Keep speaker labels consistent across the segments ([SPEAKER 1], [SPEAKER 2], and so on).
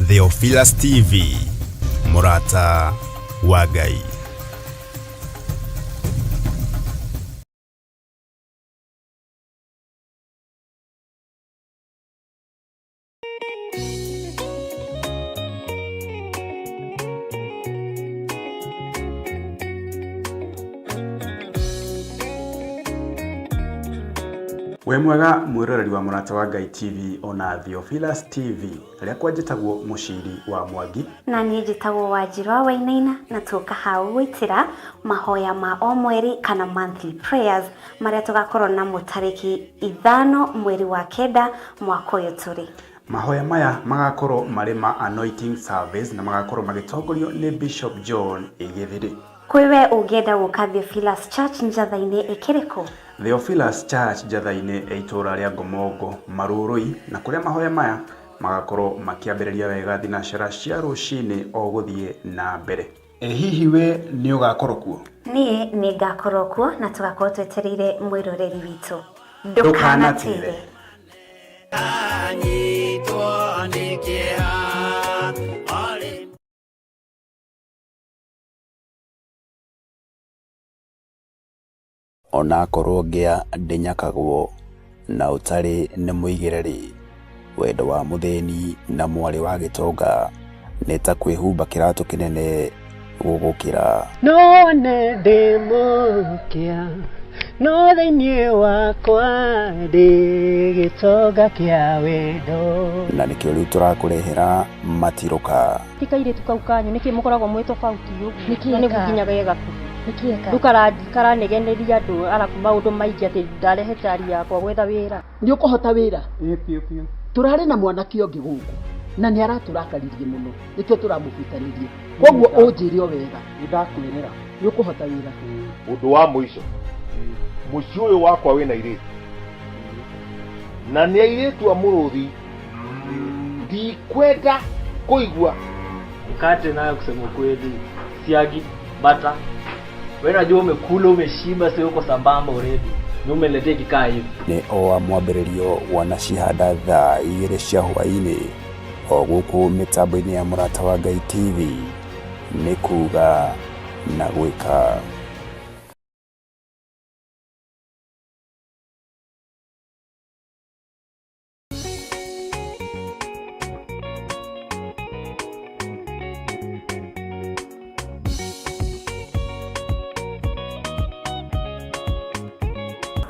[SPEAKER 1] Theophilus TV, mũrata wa Ngai.
[SPEAKER 2] Wĩ mwega mwĩroreri wa Mũrata wa Ngai TV ona Theophilus TV. Rĩakwa njĩtagwo Mũciri wa Mwangi.
[SPEAKER 3] Na niĩ njĩtagwo Wanjirũ wa Wainaina na tũka hau gwĩtĩra mahoya ma o mweri kana monthly prayers marĩa tũgakorwo namo tarĩki 5 mweri wa 9 mwaka ũyũ tũrĩ.
[SPEAKER 2] Mahoya maya magakorwo marĩ ma anointing service na magakorwo magĩtongorio nĩ Bishop John Gĩthiri.
[SPEAKER 3] Kwĩ we ũngĩenda gũka Theophilus Church Njatha-inĩ ĩkĩrĩ kũ?
[SPEAKER 2] Theophilus Church Njatha-inĩ ĩ itũũra rĩa Ngomongo, Marurui, na kũrĩa mahoya maya magakorwo makĩambĩrĩria wega thinacara cia rũcinĩ o gũthiĩ na mbere. Ĩ hihi we nĩ ũgakorwo kuo?
[SPEAKER 3] Niĩ nĩ ngakorwo kuo na tũgakorwo twetereire mwĩroreri witũ.
[SPEAKER 2] Ndũkanatĩre.
[SPEAKER 1] Onakorwo ngĩa ndĩnyakagwo na ũtarĩ nĩ mũigĩre-rĩ, wendo wa mũthĩni na mwarĩ wa gĩtonga nĩ ta kwĩhumba kĩratũ kĩnene gũgũkĩra.
[SPEAKER 4] No wone ndĩ mũkĩa, no thĩinĩ wakwa ndĩ gĩtonga kĩa wendo.
[SPEAKER 1] Na nĩkĩo rĩu tũrakũrehera matirũka.
[SPEAKER 5] Ti kairĩtu kau kanyu nĩkĩ mũkoragwo mwĩ tofauti ũguo?
[SPEAKER 6] Nĩkĩ
[SPEAKER 5] Na nĩguo
[SPEAKER 6] eka?
[SPEAKER 5] nginya ge gakuhĩ.
[SPEAKER 6] Nĩkĩ eka?
[SPEAKER 5] Rĩu karanegeneria andũ arabu maũndũ maingĩ atĩ ndarehe cari yakwa gwetha wĩra.
[SPEAKER 7] Nĩ ũkũhota wĩra?
[SPEAKER 8] Ĩĩ biũ biũ.
[SPEAKER 7] Tũrarĩ na mwanake ũngĩ gũkũ na nĩ aratũrakaririe mũno nĩkĩo tũramũbutanirie. Koguo ũnjĩre o wega.
[SPEAKER 8] Nĩ ndakwĩrĩra.
[SPEAKER 7] Nĩ ũkũhota wĩra?
[SPEAKER 9] Ũndũ wa mũico, mũciĩ ũyũ wakwa wĩna airĩtu na nĩ airĩtu a mũrũthi, ndikwenda kũigua.
[SPEAKER 10] Mkate nayo kusema ukweli, siagi, bata. Wewe unajua umekula umeshiba, sio uko sambamba already. Ni umeletea kikaa hivi.
[SPEAKER 1] Nĩ o wa mwambĩrĩrio wanacihanda thaa 2 cia hwaĩ-inĩ o gũkũ mĩtambo-inĩ ya Mũrata wa Ngai TV nĩ kuga na gwĩka.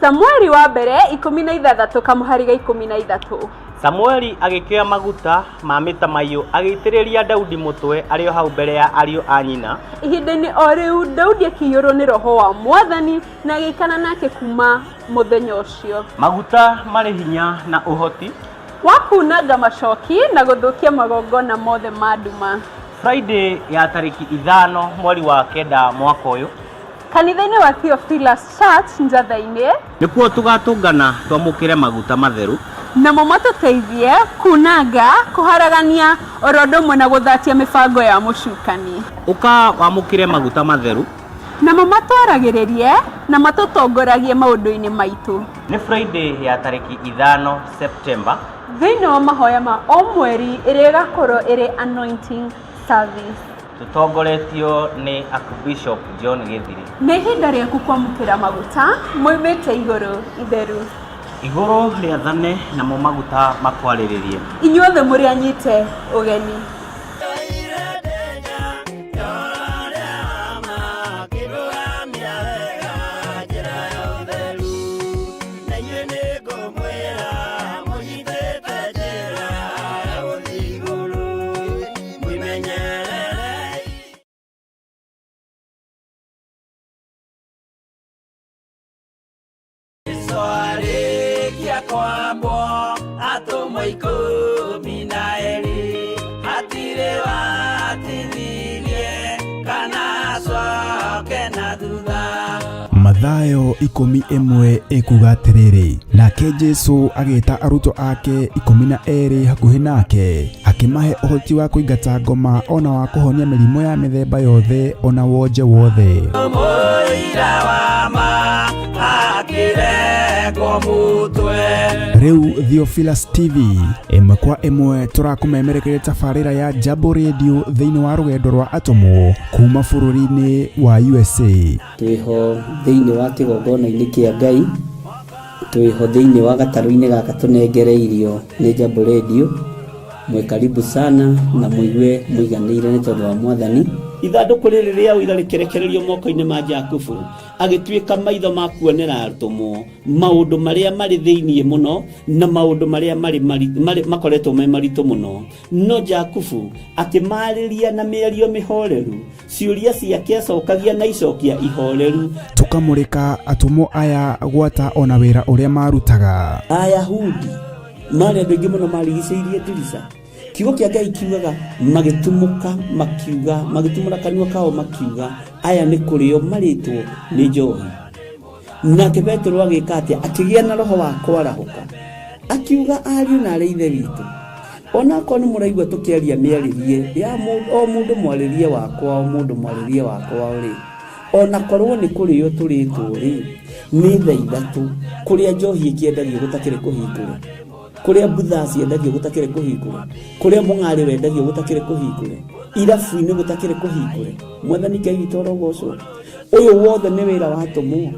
[SPEAKER 11] Samueli wa mbere 16 kamũhari ga 13.
[SPEAKER 12] Samueli agĩkĩoya maguta ma mĩtamaiyũ agĩitĩrĩria Daudi mũtwe arĩ o hau mbere ya ariũ a nyina.
[SPEAKER 11] Ihinda-inĩ o rĩu Daudi akĩiyũrwo nĩ roho wa Mwathani na agĩikara nake kuma mũthenya ũcio.
[SPEAKER 12] Maguta marĩ hinya na ũhoti
[SPEAKER 11] wa kunanga macoki na gũthũkia magongona mothe ma nduma.
[SPEAKER 12] Friday ya tarĩki 5 mweri wa 9 mwaka ũyũ
[SPEAKER 11] kanitha-inĩ wa Theophilus Church Njatha-inĩ
[SPEAKER 12] nĩkuo tũgatũngana twamũkĩre maguta matheru
[SPEAKER 11] namo matũteithie kunanga, kũharagania oro ũndũ ũmwe na gũthatia mĩbango ya mũcukani.
[SPEAKER 12] Ũka wamũkĩre maguta matheru
[SPEAKER 11] namo matwaragĩrĩrie na matũtongoragie maũndũ-inĩ maitũ.
[SPEAKER 12] Nĩ Friday ya tarĩki 5 September
[SPEAKER 11] thĩinĩ wa mahoya ma o mweri ĩrĩa ĩgakorwo ĩrĩ anointing service.
[SPEAKER 12] Tũtongoretio nĩ Archbishop John Gĩthiri.
[SPEAKER 11] Nĩ ihinda rĩaku kwamũkĩra maguta moimĩte igũrũ itheru.
[SPEAKER 12] Igũrũ rĩathane namo maguta makwarĩrĩrie.
[SPEAKER 11] Inyuothe mũrĩ anyite ũgeni.
[SPEAKER 1] Mathayo 11 ĩkuga atĩrĩrĩ, nake Jesu agĩta arutwo ake 12 hakuhĩ nake, akĩmahe ũhoti wa kũingata ngoma ona wa kũhonia mĩrimũ ya mĩthemba yothe ona wonje wothe.
[SPEAKER 13] Mũira wa ma.
[SPEAKER 6] Akĩrengo mũtwe.
[SPEAKER 1] Rĩu Theophilus TV ĩmwe kwa ĩmwe tũrakũmemerekeria tabarĩra ya Jambo Radio thĩinĩ wa rũgendo rwa atũmwo kuma bũrũri-inĩ wa USA.
[SPEAKER 8] Twĩho thĩinĩ wa kĩgongona-inĩ kĩa Ngai, twĩho thĩinĩ wa gatarũ-inĩ gaka tũnengereirio nĩ Jambo Radio. Mwĩ karibu sana na mũigue mũiganĩire nĩ tondũ wa Mwathani.
[SPEAKER 13] Ithandũkũ rĩrĩ rĩa ũira rĩkĩrekererio moko-inĩ ma Jakubu, agĩtuĩka maitho ma kuonera atũmwo maũndũ marĩa marĩ thĩinĩ mũno na maũndũ marĩa marĩ, marĩ, marĩ, makoretwo me maritũ mũno. No Jakubu akĩmarĩria na mĩario mĩhoreru, ciũria ciake acokagia na icokia ihoreru.
[SPEAKER 1] Tũkamũrĩka atũmwo aya gwata ona wĩra ũrĩa marutaga.
[SPEAKER 13] Ayahudi marĩ andũ aingĩ mũno marigicĩirie ndirica. Kiugo kĩa Ngai kiugaga magĩtumũka makiuga, magĩtumũra kanua kao makiuga, aya nĩ kũrĩo marĩtwo nĩ njohi. Nake Petero agĩka atĩa? Akĩgĩa na roho wa kwarahũka, akiuga, ariũ na arĩ ithe witũ, onakorwo nĩ mũraigua tũkĩaria mĩarĩrie ya o mũndũ mwarĩrie wakwa, o mũndũ mwarĩrie wakwa rĩ, onakorwo nĩ kũrĩo tũrĩtwo rĩ, nĩ thaa ithatũ kũrĩa njohi ĩkĩendagio gũtakĩrĩ kũhingũre, kũrĩa mbutha ciendagio gũtakĩrĩ kũhingũre, kũrĩa mũng'arĩ wendagio gũtakĩrĩ kũhingũre, irabu-inĩ gũtakĩrĩ kũhingũre. Mwathani Ngai witũ arogocwo. Ũyũ wothe nĩ wĩra wa atũmwo.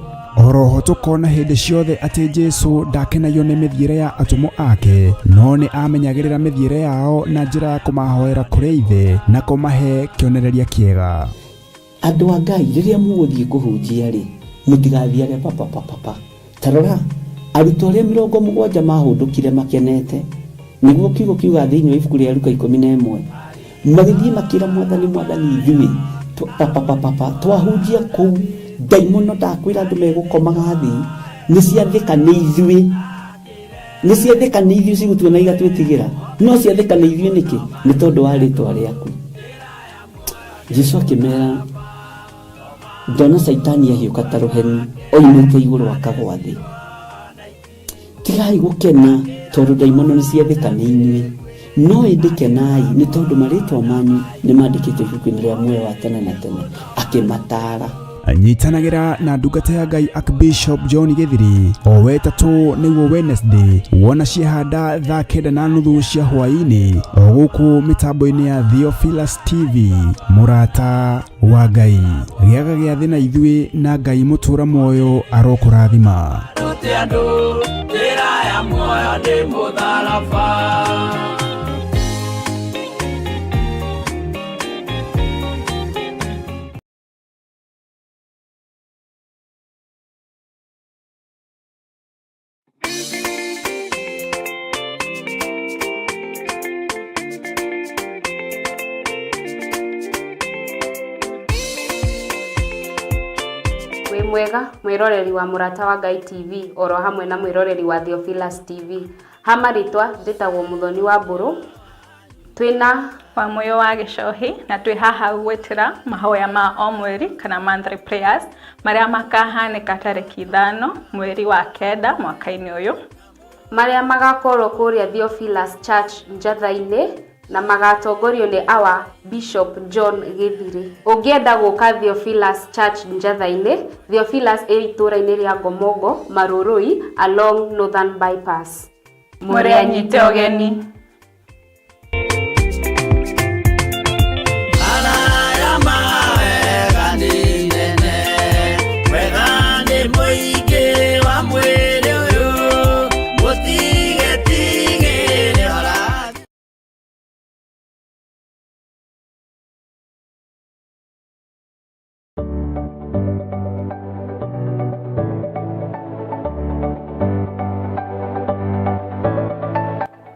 [SPEAKER 1] Oroho tũkona hĩndĩ ciothe atĩ Jesu ndakenagio nĩ mĩthiĩre ya atũmwo ake, no nĩ amenyagĩrĩra mĩthiĩre yao na njĩra ya kũmahoera kũrĩ Ithe na kũmahe kĩonereria kĩega.
[SPEAKER 13] Andũ a Ngai, rĩrĩa mũgũthiĩ kũhunjia rĩ, mũtigathiage papapapapa. Ta rora, arutwo arĩa 70 mahũndũkire makenete, nĩguo kiugo kiugaga thĩinĩ wa ibuku rĩa Luka 11, magĩthiĩ makĩra Mwathani, Mwathani, ithuĩ papapapapa twahunjia kũu, ndaimono ndakwĩra andũ megũkomaga thĩ, nĩ ciathĩka nĩ ithuĩ, nĩ ciathĩka nĩ ithuĩ cigũtuona igatwĩtigĩra, no ciathĩka nĩ ithuĩ nĩkĩ? Nĩ tondũ wa rĩtwa rĩaku. Jesu akĩmera, ndona Caitani ahiũka ta rũheni oimĩte igũrũ akagwa thĩ. Tigai gũkena tondũ ndaimono nĩ ciathĩka nĩ inyuĩ, no ĩndĩ kenai nĩ tondũ marĩtwa manyu nĩ mandĩkĩtwo ibuku-inĩ rĩa muoyo wa tene na tene. Akĩmataara.
[SPEAKER 1] Nyitanagĩra na ndungata ya Ngai Archbishop John Gĩthiri o wetatũ nĩguo Wednesday, wona ciahanda thaa 9:30 cia hwaĩ-inĩ o gũkũ mĩtambo-inĩ ya Theophilus TV. Mũrata wa Ngai, gĩaga gĩathĩ na ithuĩ na Ngai mũtũra muoyo arokũrathima.
[SPEAKER 6] Rute andũ njĩra ya muoyo nĩ mũtharaba.
[SPEAKER 14] Wĩ mwega mwĩroreri wa Mũrata wa Ngai TV oro hamwe na mwĩroreri wa Theophilus TV. Ha marĩtwa njĩtagwo Mũthoni wa Mbũrũ, twĩna
[SPEAKER 11] Wamũyũ wa Gĩcohi, na twĩ haha gwĩtĩra mahoya ma o mweri kana monthly prayers marĩa makahanĩka tarĩki 5 mweri wa 9 mwaka-inĩ ũyũ,
[SPEAKER 14] marĩa magakorwo kũrĩa Theophilus Church Njatha-inĩ na magatongorio nĩ our Bishop John Gĩthiri. Ũngĩenda gũka Theophilus Church Njatha-inĩ, Theophilus ĩ itũũra-inĩ rĩa Ngomongo, Marurui, along Northern Bypass.
[SPEAKER 11] Mũrĩ anyite ũgeni.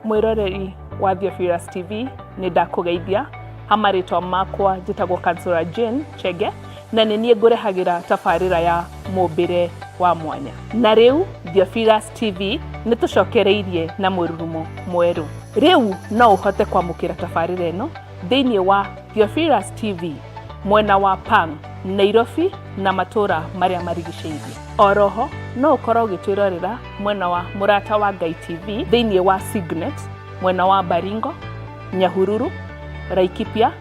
[SPEAKER 11] Mwĩroreri wa Theophilus TV, nĩ ndakũgeithia. Ha marĩtwa makwa njĩtagwo Kansũra Jane Chege, na nĩ niĩ ngũrehagĩra tabarĩra ya mũmbĩre wa mwanya. Na rĩu Theophilus TV nĩ tũcokereirie na mũrurumo mwerũ. Rĩu no ũhote kwamũkĩra tabarĩra ĩno thĩinĩ wa Theophilus TV mwena wa Pang, Nairobi na matũra marĩa marigicĩirie. Oroho no ũkorwo ũgĩtwĩrorera mwena wa Mũrata wa Ngai TV thĩinĩ wa Signet mwena wa Baringo, Nyahururu, Laikipia,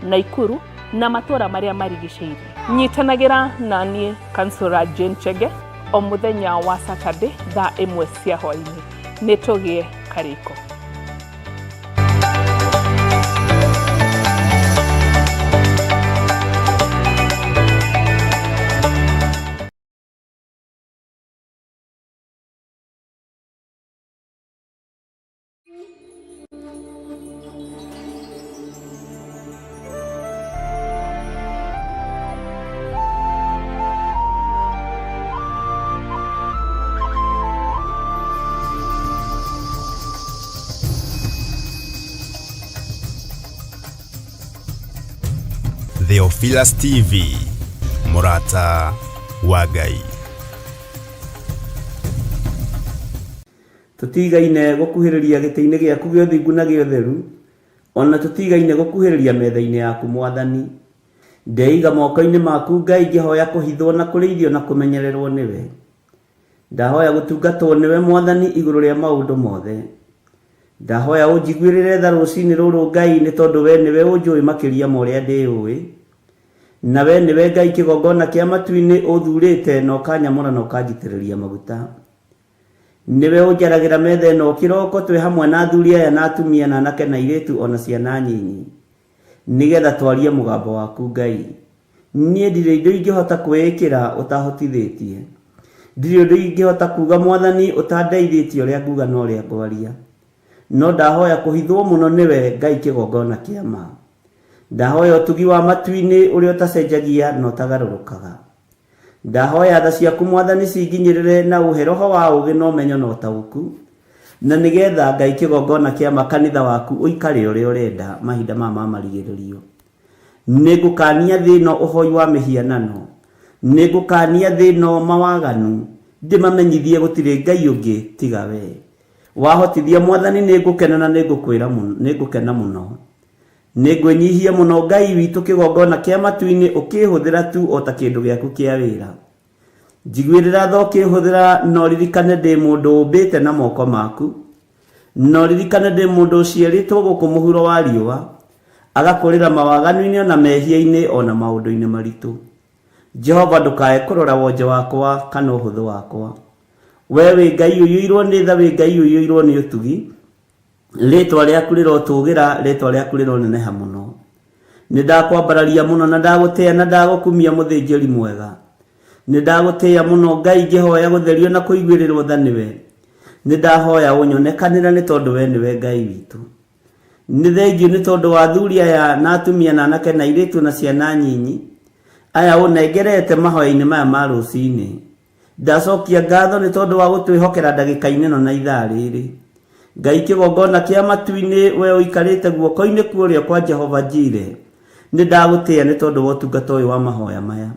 [SPEAKER 11] Naikuru na matũra marĩa marigicĩirie. Nyitanagĩra na niĩ Kansũra Jane Chege o mũthenya wa Saturday thaa ĩmwe cia hwainĩ. Nĩ tũgĩe karĩko.
[SPEAKER 1] Theophilus TV, mũrata wa Ngai.
[SPEAKER 13] Tũtigaine gũkuhĩrĩria gĩtĩ-inĩ gĩaku gĩa ũthingu na gĩa ũtheru, o na tũtigaine gũkuhĩrĩria metha-inĩ yaku, Mwathani. Ndeiga moko-inĩ maku, Ngai, ngĩhoya kũhithwo na kũrĩithio na kũmenyererwo nĩwe. Ndahoya gũtungatwo nĩwe, Mwathani, igũrũ rĩa maũndũ mothe. Ndahoya ũnjiguĩrĩre tha rũcinĩ rũrũ, Ngai, nĩ tondũ we nĩwe ũnjũĩ makĩria ma ũrĩa ndĩũĩ. Na we nĩwe Ngai kĩgongona kĩa matu-inĩ ũthurĩte na ũkanyamũra na ũkanjitĩrĩria maguta. Nĩwe ũnjaragĩra metha ĩno o kĩroko twĩ hamwe na athuri aya na atumia na anake na airĩtu o na ciana nyinyi, nĩgetha twarie mũgambo waku Ngai. Niĩ ndirĩ indo ingĩhota kwĩĩkĩra ũtahotithĩtie. Ndirĩ ũndũ ingĩhota kuuga Mwathani ũtandeithĩtie ũrĩa nguga na ũrĩa ngwaria. No ndahoya kũhithwo mũno nĩwe Ngai kĩgongona kĩa ma. Ndahoya ũtugi wa matu-inĩ ũrĩa ũtacenjagia na ũtagarũrũkaga. Ndahoya tha ciaku Mwathani cinginyĩrĩre na ũhe roho wa ũgĩ na ũmenyo na ũtaũku, na nĩgetha Ngai kĩgongona kĩa ma kanitha waku ũikare ũrĩa ũrenda mahinda maya ma marigĩrĩrio. Nĩngũkania thĩ ĩno ũhoi wa mĩhianano, nĩngũkania thĩ ĩno mawaganu, ndĩmamenyithie gũtirĩ Ngai ũngĩ tiga wee. Wahotithia Mwathani nĩngũkena na nĩngũkwĩra nĩngũkena mũno. Nĩngwĩnyihia mũno Ngai witũ kĩgongona kĩa matu-inĩ ũkĩhũthĩra tu o ta kĩndũ gĩaku kĩa wĩra. Njiguĩrĩra tha ũkĩhũthĩra na ũririkane ndĩ mũndũ ũmbĩte na moko maku. Na ũririkane ndĩ mũndũ ũciarĩtwo gũkũ mũhuro wa riũa, agakũrĩra mawaganu-inĩ o na mehia-inĩ o na maũndũ-inĩ maritũ. Jehova ndũkae kũrora wonje wakwa kana ũhũthũ wakwa. Wee wĩ Ngai ũiyũirwo nĩ tha, wĩ Ngai ũiyũirwo nĩ ũtugi. Rĩĩtwa rĩaku rĩrotũũgĩra, rĩĩtwa rĩaku rĩroneneha mũno. Nĩndakwambararia mũno na ndagũtĩĩa na ndagũkumia mũthĩnjĩri mwega. Nĩndagũtĩĩa mũno Ngai ngĩhoya gũtherio na kũiguĩrĩrwo tha nĩwe. Nĩndahoya ũnyonekanĩre nĩ tondũ we nĩwe Ngai witũ. Nĩ thengiũ nĩ tondũ wa athuri aya na atumia na anake na airĩtu na ciana nyinyi, aya ũnengerete mahoya-inĩ maya ma rũcinĩ. Ndacokia ngatho nĩ tondũ wa gũtwĩhokera ndagĩka-inĩ ĩno na ithaa rĩrĩ. Ngai kĩgongona kĩa matu-inĩ, we ũikarĩte guoko-inĩ kwa ũrĩo kwa Jehova Jire, nĩ ndagũtĩĩa nĩ tondũ wa ũtungata ũyũ wa mahoya maya.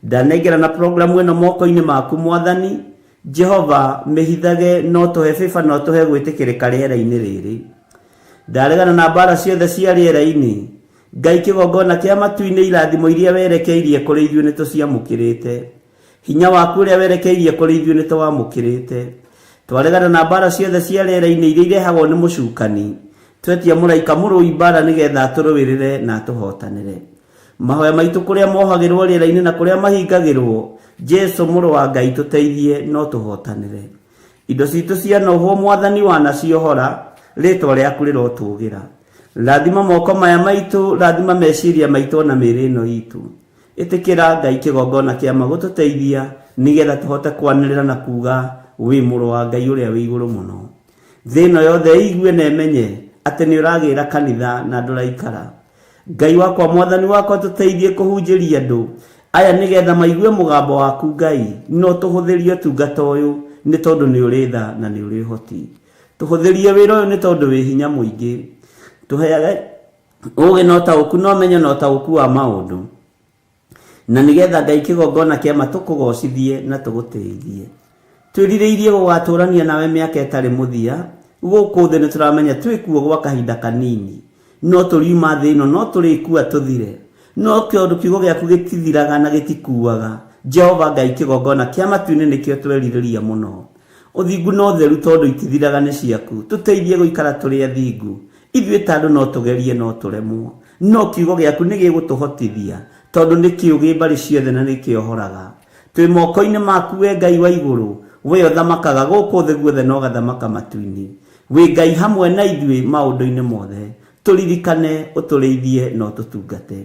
[SPEAKER 13] Ndanengerana programu ĩno moko-inĩ maku Mwathani, Jehova, mĩhithage na ũtũhe favor na ũtũhe gwĩtĩkĩrĩka rĩera-inĩ rĩrĩ. Ndaregana na mbara ciothe cia rĩera-inĩ. Ngai kĩgongona kĩa matu-inĩ irathimo iria werekeirie kũrĩ ithuĩ nĩ tũciamũkĩrĩte. Hinya waku ũrĩa werekeirie kũrĩ ithuĩ nĩ tũwamũkĩrĩte. Twaregana na mbaara ciothe cia rĩera-inĩ iria irehagwo nĩ mũcukani. Twetia mũraika mũrũi mbaara nĩgetha atũrũĩrĩre na atũhotanĩre. Mahoya maitũ kũrĩa mohagĩrwo rĩera-inĩ na kũrĩa mahingagĩrwo, Jesu mũrũ wa Ngai tũteithie na ũtũhotanĩre. Indo citũ cianohwo Mwathani wanaciohora, rĩtwa rĩaku rĩrotũgĩra. Rathima moko maya maitũ, rathima meciria maitũ ona mĩĩrĩ ĩno itũ. Ĩtĩkĩra, Ngai kĩgongona kĩa ma gũtũteithia nĩgetha tũhote kwanĩrĩra na kuuga, Wĩ Mũrũ wa Ngai ũrĩa wĩ igũrũ mũno. Thĩ ĩno yothe ĩigue na ĩmenye atĩ nĩ ũragĩra kanitha na ndũraikara. Ngai wakwa Mwathani wakwa tũteithie kũhunjĩria andũ aya nĩgetha maigue mũgambo waku Ngai na ũtũhũthĩrie ũtungata ũyũ nĩ tondũ nĩ ũrĩ tha na nĩ ũrĩ ũhoti. Tũhũthĩrie wĩra ũyũ nĩ tondũ wĩ hinya mũingĩ. Tũheage ũũgĩ na ũtaũku na ũmenyo na ũtaũku wa maũndũ, na nĩgetha Ngai kĩgongona kĩa ma tũkũgoocithie na tũgũtĩithie. Twĩrirĩirie gũgatũũrania nawe mĩaka ĩtarĩ mũthia gũkũ thĩ. Nĩ tũramenya twĩ kuo gwa kahinda kanini, no tũriuma thĩ ĩno, no tũrĩkua tũthire. No tondũ kiugo gĩaku gĩtithiraga na gĩtikuaga, Jehova Ngai kĩgongona kĩa matu-inĩ nĩkĩo twerirĩria mũno. Ũthingu na ũtheru tondũ itithiraga nĩ ciaku, tũteithie gũikara tũrĩ athingu. Ithuĩ ta andũ no tũgerie no tũremwo, no kiugo gĩaku nĩ gĩgũtũhotithia, tondũ nĩ kĩũgĩ mbarĩ ciothe na nĩ kĩohoraga. Twĩ moko-inĩ maku we Ngai wa igũrũ, we ũthamakaga gũkũ thĩ guothe na ũgathamaka matu-inĩ. Wĩ Ngai hamwe na ithuĩ maũndũ-inĩ mothe. Tũririkane, ũtũrĩithie na ũtũtungate.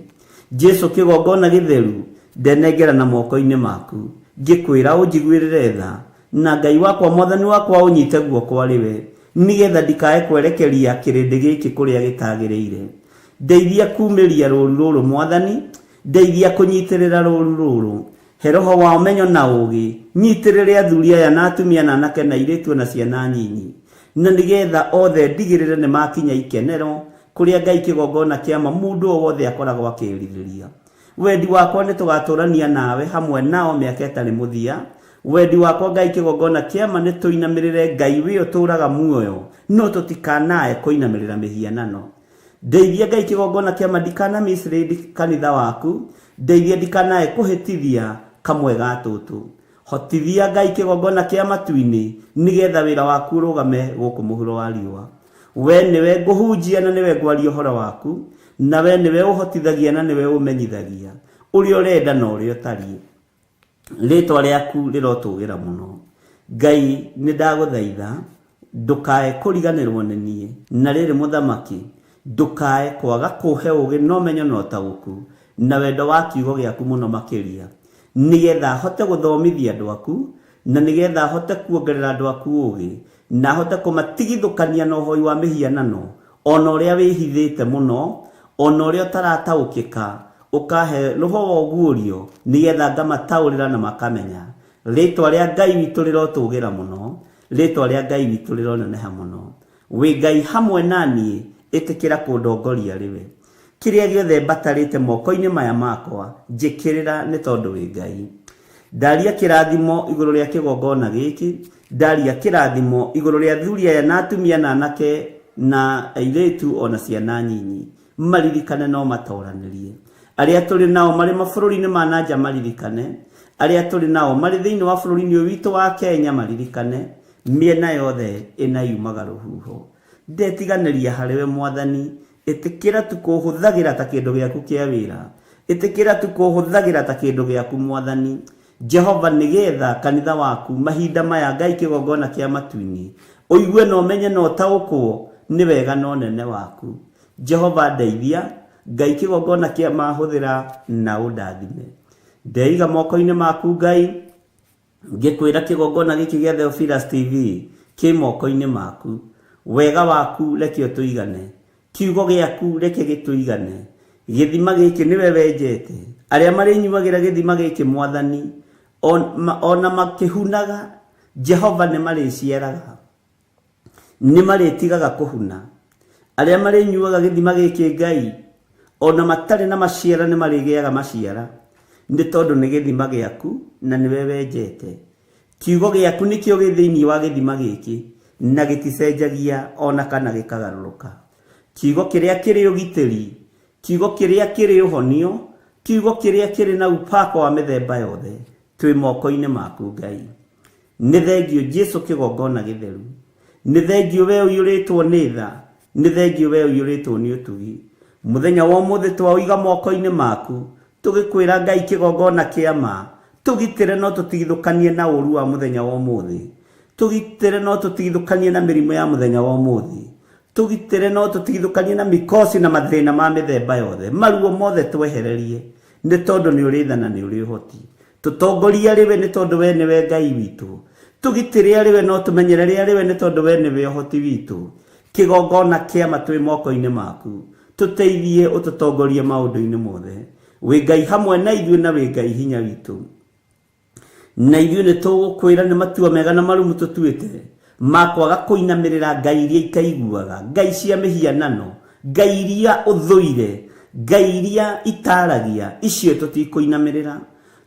[SPEAKER 13] Jesu kĩgongona gĩtheru, ndenengera na moko-inĩ maku, ngĩkwĩra ũnjiguĩrĩre tha, na Ngai wakwa Mwathani wakwa ũnyite guoko arĩ we, nĩgetha ndikae kwerekeria kĩrĩndĩ gĩkĩ kũrĩa gĩtagĩrĩire. Ndeithia kumĩria rũru rũrũ Mwathani, ndeithia kũnyitĩrĩra rũru rũrũ. He roho wa ũmenyo na ũũgĩ, nyitĩrĩre athuri aya na atumia na anake na airĩtu o na ciana nyinyi, na nĩgetha othe ndigĩrĩre nĩ makinya ikenero kũrĩa Ngai kĩgongona kĩa ma mũndũ o wothe akoragwo akĩĩrirĩria. Wendi wakwa nĩ tũgatũrania nawe hamwe nao mĩaka ĩtarĩ mũthia. Wendi wakwa Ngai kĩgongona kĩa ma nĩ tũinamĩrĩre Ngai wĩ ũtũraga muoyo, no tũtikanae kũinamĩrĩra mĩhianano. Ndeithia Ngai kĩgongona kĩa ma ndikana mislead kanitha waku, ndeithia ndikanae kũhĩtithia kamwe ga tũtũ. Hotithia Ngai kĩgongona kĩa matu-inĩ nĩgetha wĩra waku ũrũgame gũkũ mũhuro wa riũa. We nĩwe ngũhunjia na nĩwe ngwaria ũhoro waku, na we nĩwe ũhotithagia na nĩwe ũmenyithagia ũrĩa ũrenda na ũrĩa ũtariĩ. Rĩtwa rĩaku rĩrotũgĩra mũno. Ngai nĩ ndagũthaitha ndũkae kũriganĩrwo nĩ niĩ. Na rĩrĩ mũthamaki, ndũkae kwaga kũhe ũũgĩ na ũmenyo na ũtaũku na wendo wa kiugo gĩaku mũno makĩria, nĩgetha hote gũthomithia andũ aku, na nĩgetha hote kuongerera andũ aku ũũgĩ, na hote kũmatigithũkania na ũhoi wa mĩhianano, o na ũrĩa wĩhithĩte mũno, o na ũrĩa ũtarataũkĩka, ũkahe roho wa ũguũrio, nĩgetha ngamataũrĩra na makamenya. Rĩĩtwa rĩa Ngai witũ rĩrotũgĩra mũno, rĩĩtwa rĩa Ngai witũ rĩroneneha mũno. Wĩ Ngai hamwe na niĩ, ĩtĩkĩra kũndongoria rĩwe. Kĩrĩa gĩothe mbatarĩte moko-inĩ maya makwa, njĩkĩrĩra nĩ tondũ wĩ Ngai. Ndaria kĩrathimo igũrũ rĩa kĩgongona gĩkĩ, ndaria kĩrathimo igũrũ rĩa athuri aya na atumia na anake na airĩtu o na ciana nyinyi. Maririkane no matoranĩrie. Arĩa tũrĩ nao marĩ mabũrũri-inĩ ma na nja maririkane, arĩa tũrĩ nao marĩ thĩinĩ wa bũrũri-inĩ ũyũ witũ wa Kenya maririkane, mĩena yothe ĩna yumaga rũhuho. Ndetiganĩria harĩ we Mwathani, ĩtĩkĩra tu kũhũthagĩra ta kĩndũ gĩaku kĩa wĩra. Ĩtĩkĩra tu kũhũthagĩra ta kĩndũ gĩaku Mwathani. Jehova nĩgetha kanitha waku mahinda maya Ngai kĩgongona kĩa matu-inĩ ũigue na ũmenye na ũtaũkwo nĩ wega na ũnene waku. Jehova ndeithia, Ngai kĩgongona kĩa ma hũthĩra na ũndathime. Ndeiga moko-inĩ maku Ngai, ngĩkwĩra kĩgongona gĩkĩ gĩa Theophilus TV kĩ moko-inĩ maku. Wega waku reke ũtũigane, kiugo gĩaku reke gĩtũigane. Gĩthima gĩkĩ nĩwe wenjete, arĩa marĩnyuagĩra gĩthima gĩkĩ Mwathani, ona makĩhunaga, Jehova nĩ marĩciaraga. Nĩ marĩtigaga kũhuna. Arĩa marĩnyuaga gĩthima gĩkĩ Ngai, o na matarĩ na maciara nĩ marĩgĩaga maciara, nĩ tondũ nĩ gĩthima gĩaku na nĩwe wenjete. Kiugo gĩaku nĩkĩo gĩ thĩinĩ wa gĩthima gĩkĩ, na gĩticenjagia o na kana gĩkagarũrũka. Kiugo kĩrĩa kĩrĩ ũgitĩri, kiugo kĩrĩa kĩrĩ ũhonio, kiugo kĩrĩa kĩrĩ na upako wa mĩthemba yothe, twĩ moko-inĩ maku Ngai. Nĩ thengiũ Jesu kĩgongona gĩtheru. Nĩ thengiũ we ũiyũrĩtwo nĩ tha. Nĩ thengiũ we ũiyũrĩtwo nĩ ũtugi. Mũthenya wa ũmũthĩ twaũiga moko-inĩ maku, tũgĩkwĩra Ngai kĩgongona kĩa ma, tũgitĩre no tũtigithũkanie na ũru wa mũthenya wa ũmũthĩ. Tũgitĩre no tũtigithũkanie na mĩrimũ ya mũthenya wa ũmũthĩ. Tũgitĩre no tũtigithũkanie na mikosi na mathĩna ma mĩthemba yothe. Maruo mothe twehererie, nĩ tondũ nĩ ũrĩ tha na nĩ ũrĩ ũhoti. Tũtongorie arĩ we nĩ tondũ we nĩwe Ngai witũ. Tũgitĩre arĩ we no tũmenyerere arĩ we nĩ tondũ we nĩwe ũhoti witũ. Kĩgongona kĩa ma twĩ moko-inĩ maku. Tũteithie ũtũtongorie maũndũ-inĩ mothe. Wĩ Ngai hamwe na ithuĩ na wĩ Ngai hinya witũ. Na ithuĩ nĩ tũgũkwĩra nĩ matua mega na marũmu tũtuĩte ma kwaga kũinamĩrĩra ngai iria itaiguaga, ngai cia mĩhianano, ngai iria ũthũire, ngai iria itaragia, icio tũtikũinamĩrĩra.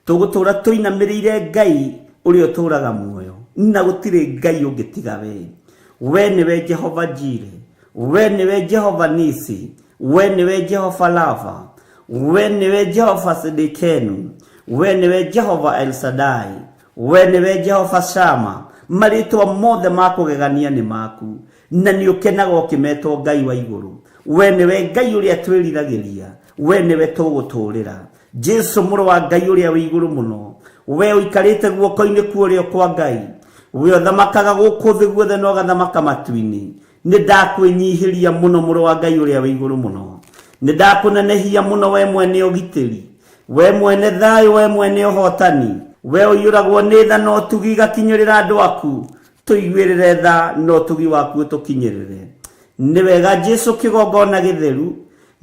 [SPEAKER 13] Tũgũtũra tũinamĩrĩire Ngai ũrĩa ũtũraga muoyo, na gũtirĩ Ngai ũngĩ tiga we. We nĩwe Jehova Jire, we nĩwe Jehova Nisi, we nĩwe Jehova Rafa, we nĩwe Jehova Sidikenu, we nĩwe Jehova El Shaddai, we nĩwe Jehova Shama. Marĩtwa mothe ma kũgegania nĩ maku, na nĩ ũkenaga ũkĩmetwo Ngai wa igũrũ. We nĩwe Ngai ũrĩa twĩriragĩria, we nĩwe tũgũtũũrĩra. Jesu mũrũ wa Ngai ũrĩa wĩ igũrũ mũno, We ũikarĩte guoko-inĩ kwa ũrĩo kwa Ngai, we ũthamakaga gũkũ thĩ guothe na ũgathamaka matu-inĩ, nĩ ndakwĩnyihĩria mũno mũrũ wa Ngai ũrĩa wĩ igũrũ mũno. Nĩ ndakũnenehia mũno we mwene ũgitĩri, we mwene thayũ, we mwene ũhotani, we ũiyũragwo nĩ tha na ũtugi igakinyĩrĩra andũ aku. Tũiguĩrĩre tha na ũtugi waku ũtũkinyĩrĩre. Nĩ wega Jesu kĩgongona gĩtheru,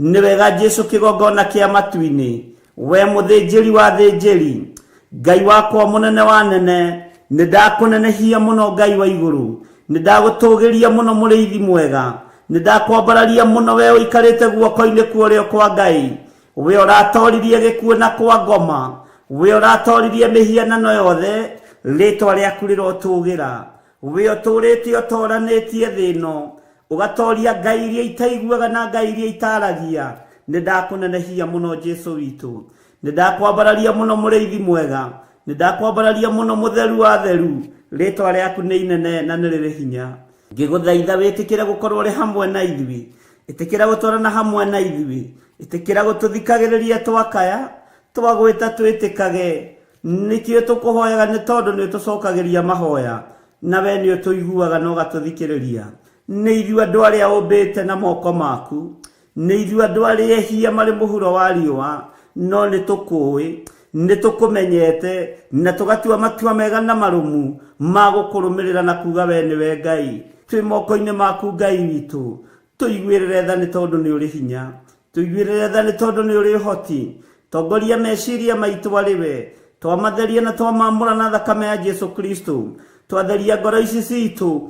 [SPEAKER 13] nĩ wega Jesu kĩgongona kĩa matu-inĩ, we mũthĩnjĩri wa thĩnjĩri, Ngai wakwa mũnene wa nene, nĩ ndakũnenehia mũno Ngai wa igũrũ, nĩ ndagũtũgĩria mũno mũrĩithi mwega, nĩ ndakwambararia mũno we ũikarĩte guoko-inĩ kwa ũrĩo kwa Ngai, we ũratoririe gĩkuũ na kwa ngoma, we ũratoririe mĩhianano yothe, rĩtwa rĩaku rĩrotũgĩra. We ũtũũrĩte ũtoranĩtie thĩ ĩno, ũgatoria ngai iria itaiguaga na ngai iria itaragia, nĩ ndakũnenehia mũno Jesu witũ. Nĩ ndakwambararia mũno mũrĩithi mwega, nĩ ndakwambararia mũno mũtheru wa theru, rĩtwa rĩaku nĩ inene na nĩ rĩrĩ hinya. Ngĩgũthaitha wĩtĩkĩre gũkorwo ũrĩ hamwe na ithuĩ, ĩtĩkĩra gũtwarana hamwe na ithuĩ, ĩtĩkĩra gũtũthikagĩrĩria twakaya, twagwĩta twĩtĩkage. Nĩkĩo tũkũhoyaga nĩ tondũ nĩ ũtũcokagĩria mahoya, na we nĩ ũtũiguaga na ũgatũthikĩrĩria. Nĩ ithuĩ andũ arĩa ũmbĩte na moko maku, nĩ ithuĩ andũ arĩa ehia marĩ mũhuro wa riũa, no nĩ tũkũũĩ, nĩ tũkũmenyete, na tũgatua matua mega na marũmu ma gũkũrũmĩrĩra na kuga we nĩwe Ngai. Twĩ moko-inĩ maku Ngai witũ, tũiguĩrĩre tha nĩ tondũ nĩ ũrĩ hinya. Tũiguĩrĩre tha nĩ tondũ nĩ ũrĩ ũhoti. Tongoria meciria maitũ arĩ we. Twamatheria na twamamũra na thakame ya Jesu Kristo. Twatheria ngoro ici citũ,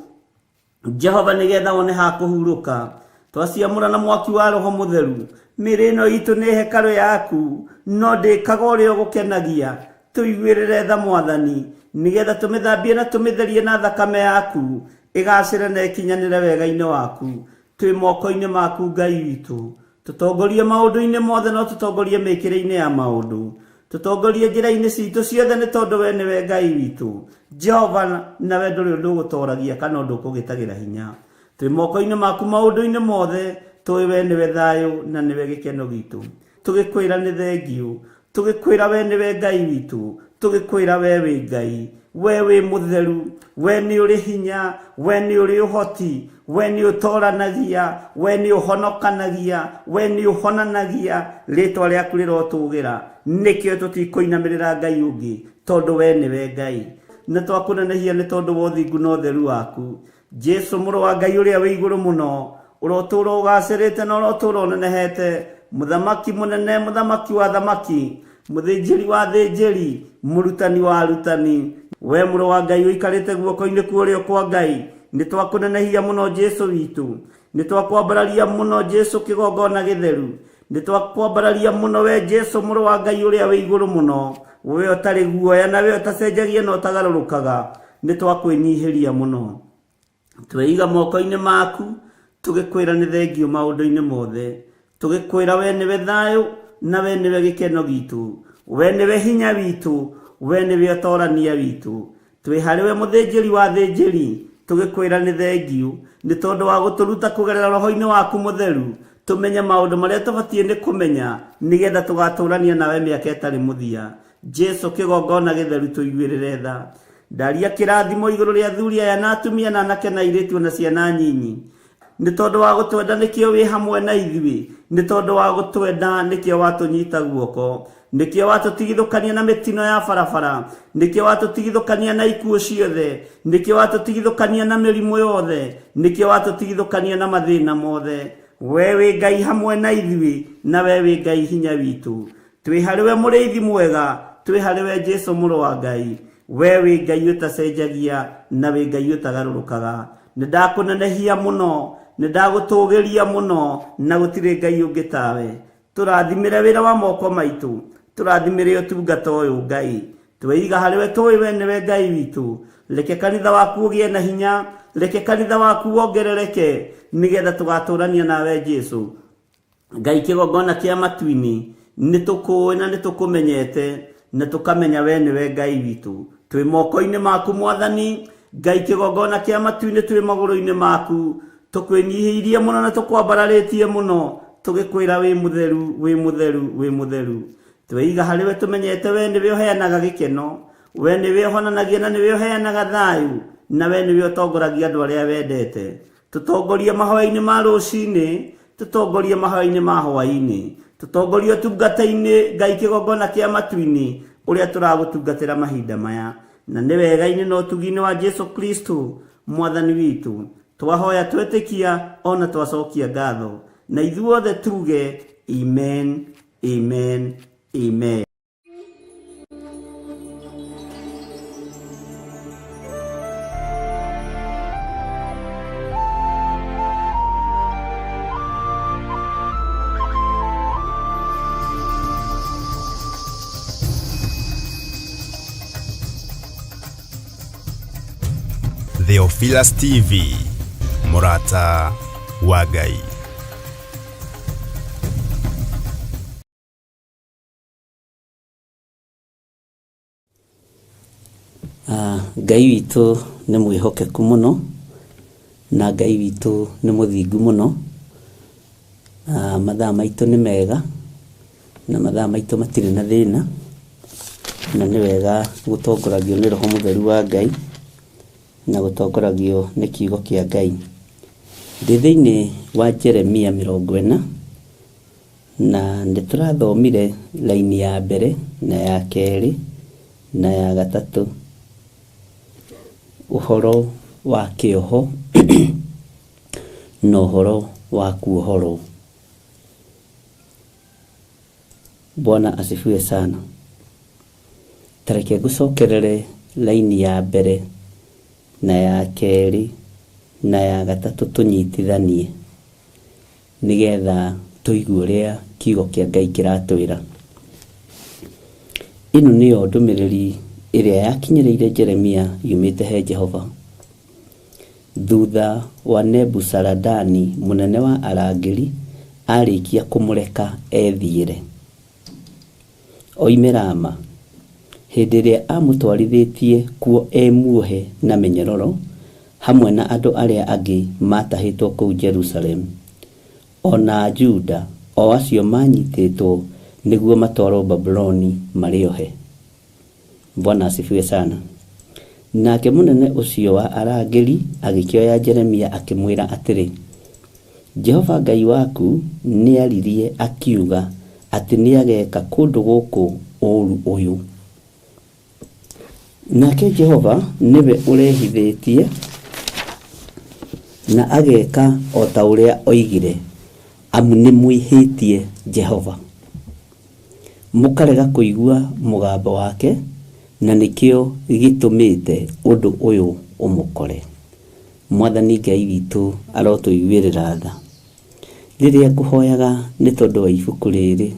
[SPEAKER 13] Jehova, nĩgetha wone ha kũhurũka. Twaciamũra na mwaki wa Roho Mũtheru. Mĩĩrĩ ĩno itũ nĩ hekarũ yaku, no ndĩkaga ũrĩa ũgũkenagia. Tũiguĩrĩre tha Mwathani, nĩgetha tũmĩthambie na tũmĩtherie na thakame yaku, ĩgacĩre na ĩkinyanĩre wega-inĩ waku. Twĩ moko-inĩ maku Ngai witũ. Tũtongorie maũndũ-inĩ mothe no tũtongorie mĩkĩre-inĩ ya maũndũ. Tũtongorie njĩra-inĩ citũ ciothe nĩ tondũ we nĩwe Ngai witũ. Jehova, nawe ndũrĩ ũndũ ũgũtoragia kana ũndũ ũkũgĩtagĩra hinya. Twĩ moko-inĩ maku maũndũ-inĩ mothe, tũĩ we nĩwe thayũ na nĩwe gĩkeno gitũ. Tũgĩkwĩra nĩ thengiũ, tũgĩkwĩra we nĩwe Ngai witũ, tũgĩkwĩra we wĩ Ngai, we wĩ mũtheru, we nĩ ũrĩ hinya, we nĩ ũrĩ ũhoti, we nĩ ũtoranagia, we nĩ ũhonokanagia, we nĩ ũhonanagia, rĩtwa rĩaku rĩrotũgĩra. Nĩkĩo tũtikũinamĩrĩra Ngai ũngĩ, tondũ we nĩwe Ngai. Nĩ twakũnenehia nĩ tondũ wa ũthingu na ũtheru waku. Jesu mũrũ wa Ngai ũrĩa wĩ igũrũ mũno, ũrotũũra ũgacĩrĩte na ũrotũũra ũnenehete, mũthamaki mũnene, mũthamaki wa thamaki, mũthĩnjĩri wa thĩnjĩri, mũrutani wa arutani. We mũrũ wa Ngai ũikarĩte guoko-inĩ kwa ũrĩo kwa Ngai, nĩ twakũnenehia mũno Jesu witũ. Nĩ twakwambararia mũno Jesu kĩgongona gĩtheru. Nĩ twakwambararia mũno we Jesu mũrũ wa Ngai ũrĩa wĩ igũrũ mũno, we ũtarĩ guoya na we ũtacenjagia na ũtagarũrũkaga. Nĩ twakwĩnyihĩria mũno. Tweiga moko-inĩ maku, tũgĩkwĩra nĩ thengiũ maũndũ-inĩ mothe. Tũgĩkwĩra we nĩwe thayũ na we nĩwe gĩkeno gitũ. We nĩwe hinya witũ, we nĩwe ũtorania witũ. Twĩ harĩ we mũthĩnjĩri wa thĩnjĩri, tũgĩkwĩra nĩ thengiũ, nĩ tondũ wa gũtũruta kũgerera roho-inĩ waku mũtheru, tũmenye maũndũ marĩa tũbatiĩ nĩ kũmenya, nĩgetha tũgatũrania nawe mĩaka ĩtarĩ mũthia. Jesu kĩgongona gĩtheru tũiguĩrĩre tha. Ndaria kĩrathimo igũrũ rĩa athuri aya na atumia na anake na airĩtu na ciana nyinyi. Nĩ tondũ wa gũtwenda nĩkĩo wĩ hamwe na ithuĩ, nĩ tondũ wa gũtwenda nĩkĩo watũnyita guoko, nĩkĩo watũtigithũkania na mĩtino ya barabara, nĩkĩo watũtigithũkania na ikuũ ciothe, nĩkĩo watũtigithũkania na mĩrimũ yothe, nĩkĩo watũtigithũkania na mathĩna mothe. We wĩ Ngai hamwe na ithuĩ, na we wĩ Ngai hinya witũ. Twĩ harĩ we mũrĩithi mwega, twĩ harĩ we Jesu mũrũ wa Ngai. We wĩ Ngai ũtacenjagia na wĩ Ngai ũtagarũrũkaga. Nĩ ndakũnenehia mũno, nĩ ndagũtũgĩria mũno, na gũtirĩ Ngai ũngĩ tawe. Tũrathimĩre wĩra wa moko maitũ, tũrathimĩre ũtungata ũyũ Ngai. Tweiga harĩ we tũĩ we nĩwe Ngai witũ. Reke kanitha waku ũgĩe na hinya, reke kanitha waku wongerereke, nĩgetha tũgatũrania nawe Jesu. Ngai kĩgongona kĩa matu-inĩ, nĩ tũkũũĩ na nĩ tũkũmenyete, na tũkamenya we nĩwe Ngai witũ. Twĩ moko-inĩ maku Mwathani, Ngai kĩgongona kĩa matu-inĩ, twĩ magũrũ-inĩ maku, tũkwĩnyihĩirie mũno na tũkwambararĩtie mũno, tũgĩkwĩra wĩ mũtheru, wĩ mũtheru, wĩ mũtheru. Tweiga harĩ we tũmenyete we nĩwe ũheanaga gĩkeno, we nĩwe ũhonanagia na nĩwe ũheanaga thayũ, na we nĩwe ũtongoragia andũ arĩa wendete. Tũtongorie mahoya-inĩ ma rũcinĩ, tũtongorie mahoya-inĩ ma hwaĩ-inĩ, tũtongorie ũtungata-inĩ Ngai kĩgongona kĩa matu-inĩ ũrĩa tũragũtungatĩra mahinda maya, na nĩ wega-inĩ na ũtugi-inĩ wa Jesu Kristo mwathani witũ. Twahoya twetĩkia ona twacokia ngatho, na ithuothe tuge amen, amen, amen.
[SPEAKER 1] Theophilus TV, Murata wa Ngai.
[SPEAKER 13] Ngai witũ nĩ mwĩhokeku mũno na Ngai witũ nĩ mũthingu mũno. Mathaa maitũ nĩ mega na mathaa maitũ matirĩ na thĩna, na nĩ wega gũtongoragio nĩ Roho Mũtheru wa Ngai na gũtongoragio nĩ kiugo kĩa Ngai. Ndĩ thĩinĩ wa Jeremia 40 na nĩ tũrathomire raini ya mbere na ya kerĩ na ya gatatũ, ũhoro wa kĩoho na ũhoro wa kuohorwo. Bwana asifiwe sana. Ta reke ngũcokerere raini ya mbere na ya kerĩ na ya gatatũ tũnyitithanie nĩgetha tũigue ũrĩa kiugo kĩa Ngai kĩratwĩra. Ĩno nĩyo ndũmĩrĩri ĩrĩa yakinyĩrĩire Jeremia yumĩte he Jehova thutha wa Nebuzaradani mũnene wa arangĩri arĩkia kũmũreka ethiĩre oime Rama, hĩndĩ ĩrĩa amũtwarithĩtie kuo e muohe na mĩnyororo hamwe na andũ arĩa angĩ maatahĩtwo kũu Jerusalemu o na Juda, o acio maanyitĩtwo nĩguo matwarwo Babuloni marĩ ohe. Bwana asifiwe sana. Nake mũnene ũcio wa arangĩri agĩkĩoya Jeremia akĩmwĩra atĩrĩ, Jehova Ngai waku nĩaririe akiuga atĩ nĩageka kũndũ gũkũ ũũru ũyũ. Nake Jehova nĩwe ũrehithĩtie na ageka o ta ũrĩa oigire, amu nĩmwĩhĩtie Jehova, mũkarega kũigua mũgambo wake, na nĩkĩo gĩtũmĩte ũndũ ũyũ ũmũkore. Mwathani Ngai witũ arotũiguĩrĩra tha. Rĩrĩa ngũhoyaga nĩ tondũ wa ibuku rĩrĩ,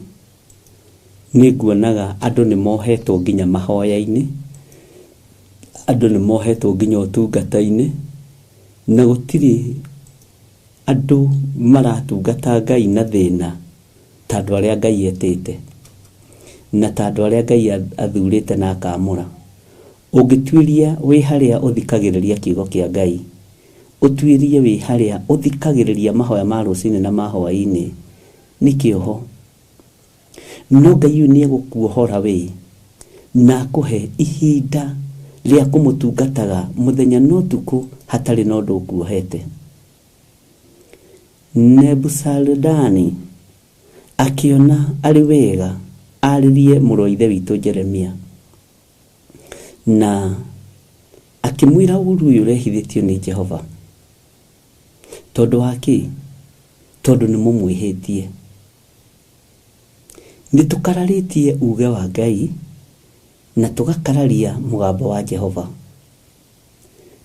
[SPEAKER 13] nĩ nguonaga andũ nĩ mohetwo nginya mahoya-inĩ, andũ nĩ mohetwo nginya ũtungata-inĩ, na gũtirĩ andũ maratungata Ngai na thĩna ta andũ arĩa Ngai etĩte, na ta andũ arĩa Ngai athurĩte na akamũra. Ũngĩtuĩria wĩ harĩa ũthikagĩrĩria kiugo kĩa Ngai, ũtuĩrie wĩ harĩa ũthikagĩrĩria mahoya ma rũcinĩ na ma hwaĩ-inĩ, nĩ kĩoho. No Ngai ũyũ nĩegũkuohora wĩ na akũhe ihinda rĩa kũmũtungataga mũthenya na ũtukũ hatarĩ na ũndũ ũkuohete. Nebuzaradani akĩona arĩ wega arĩrie mũrũ wa ithe witũ Jeremia, na akĩmwĩra ũũru ũyũ ũrehithĩtio nĩ Jehova. Tondũ wa kĩ? Tondũ nĩ mũmwĩhĩtie. Nĩ tũkararĩtie uge wa Ngai na tũgakararia mũgambo wa Jehova,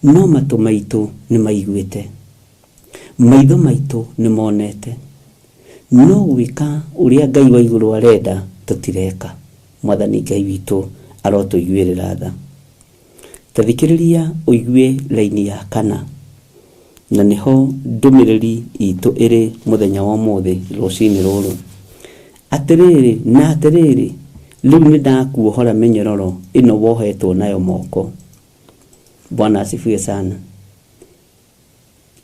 [SPEAKER 13] no matũ maitũ nĩ maiguĩte, maitho maitũ nĩ monete, no gwĩka ũrĩa Ngai wa igũrũ arenda tũtireka. Mwathani Ngai witũ arotũiguĩrĩra tha. Ta thikĩrĩria ũigue raini ya kana, na nĩho ndũmĩrĩri itũ ĩrĩ mũthenya wa ũmũthĩ rũcinĩ rũrũ. Atĩrĩrĩ na atĩrĩrĩ, rĩu nĩ ndakuohora mĩnyororo ĩno wohetwo nayo moko. Bwana asifiwe sana.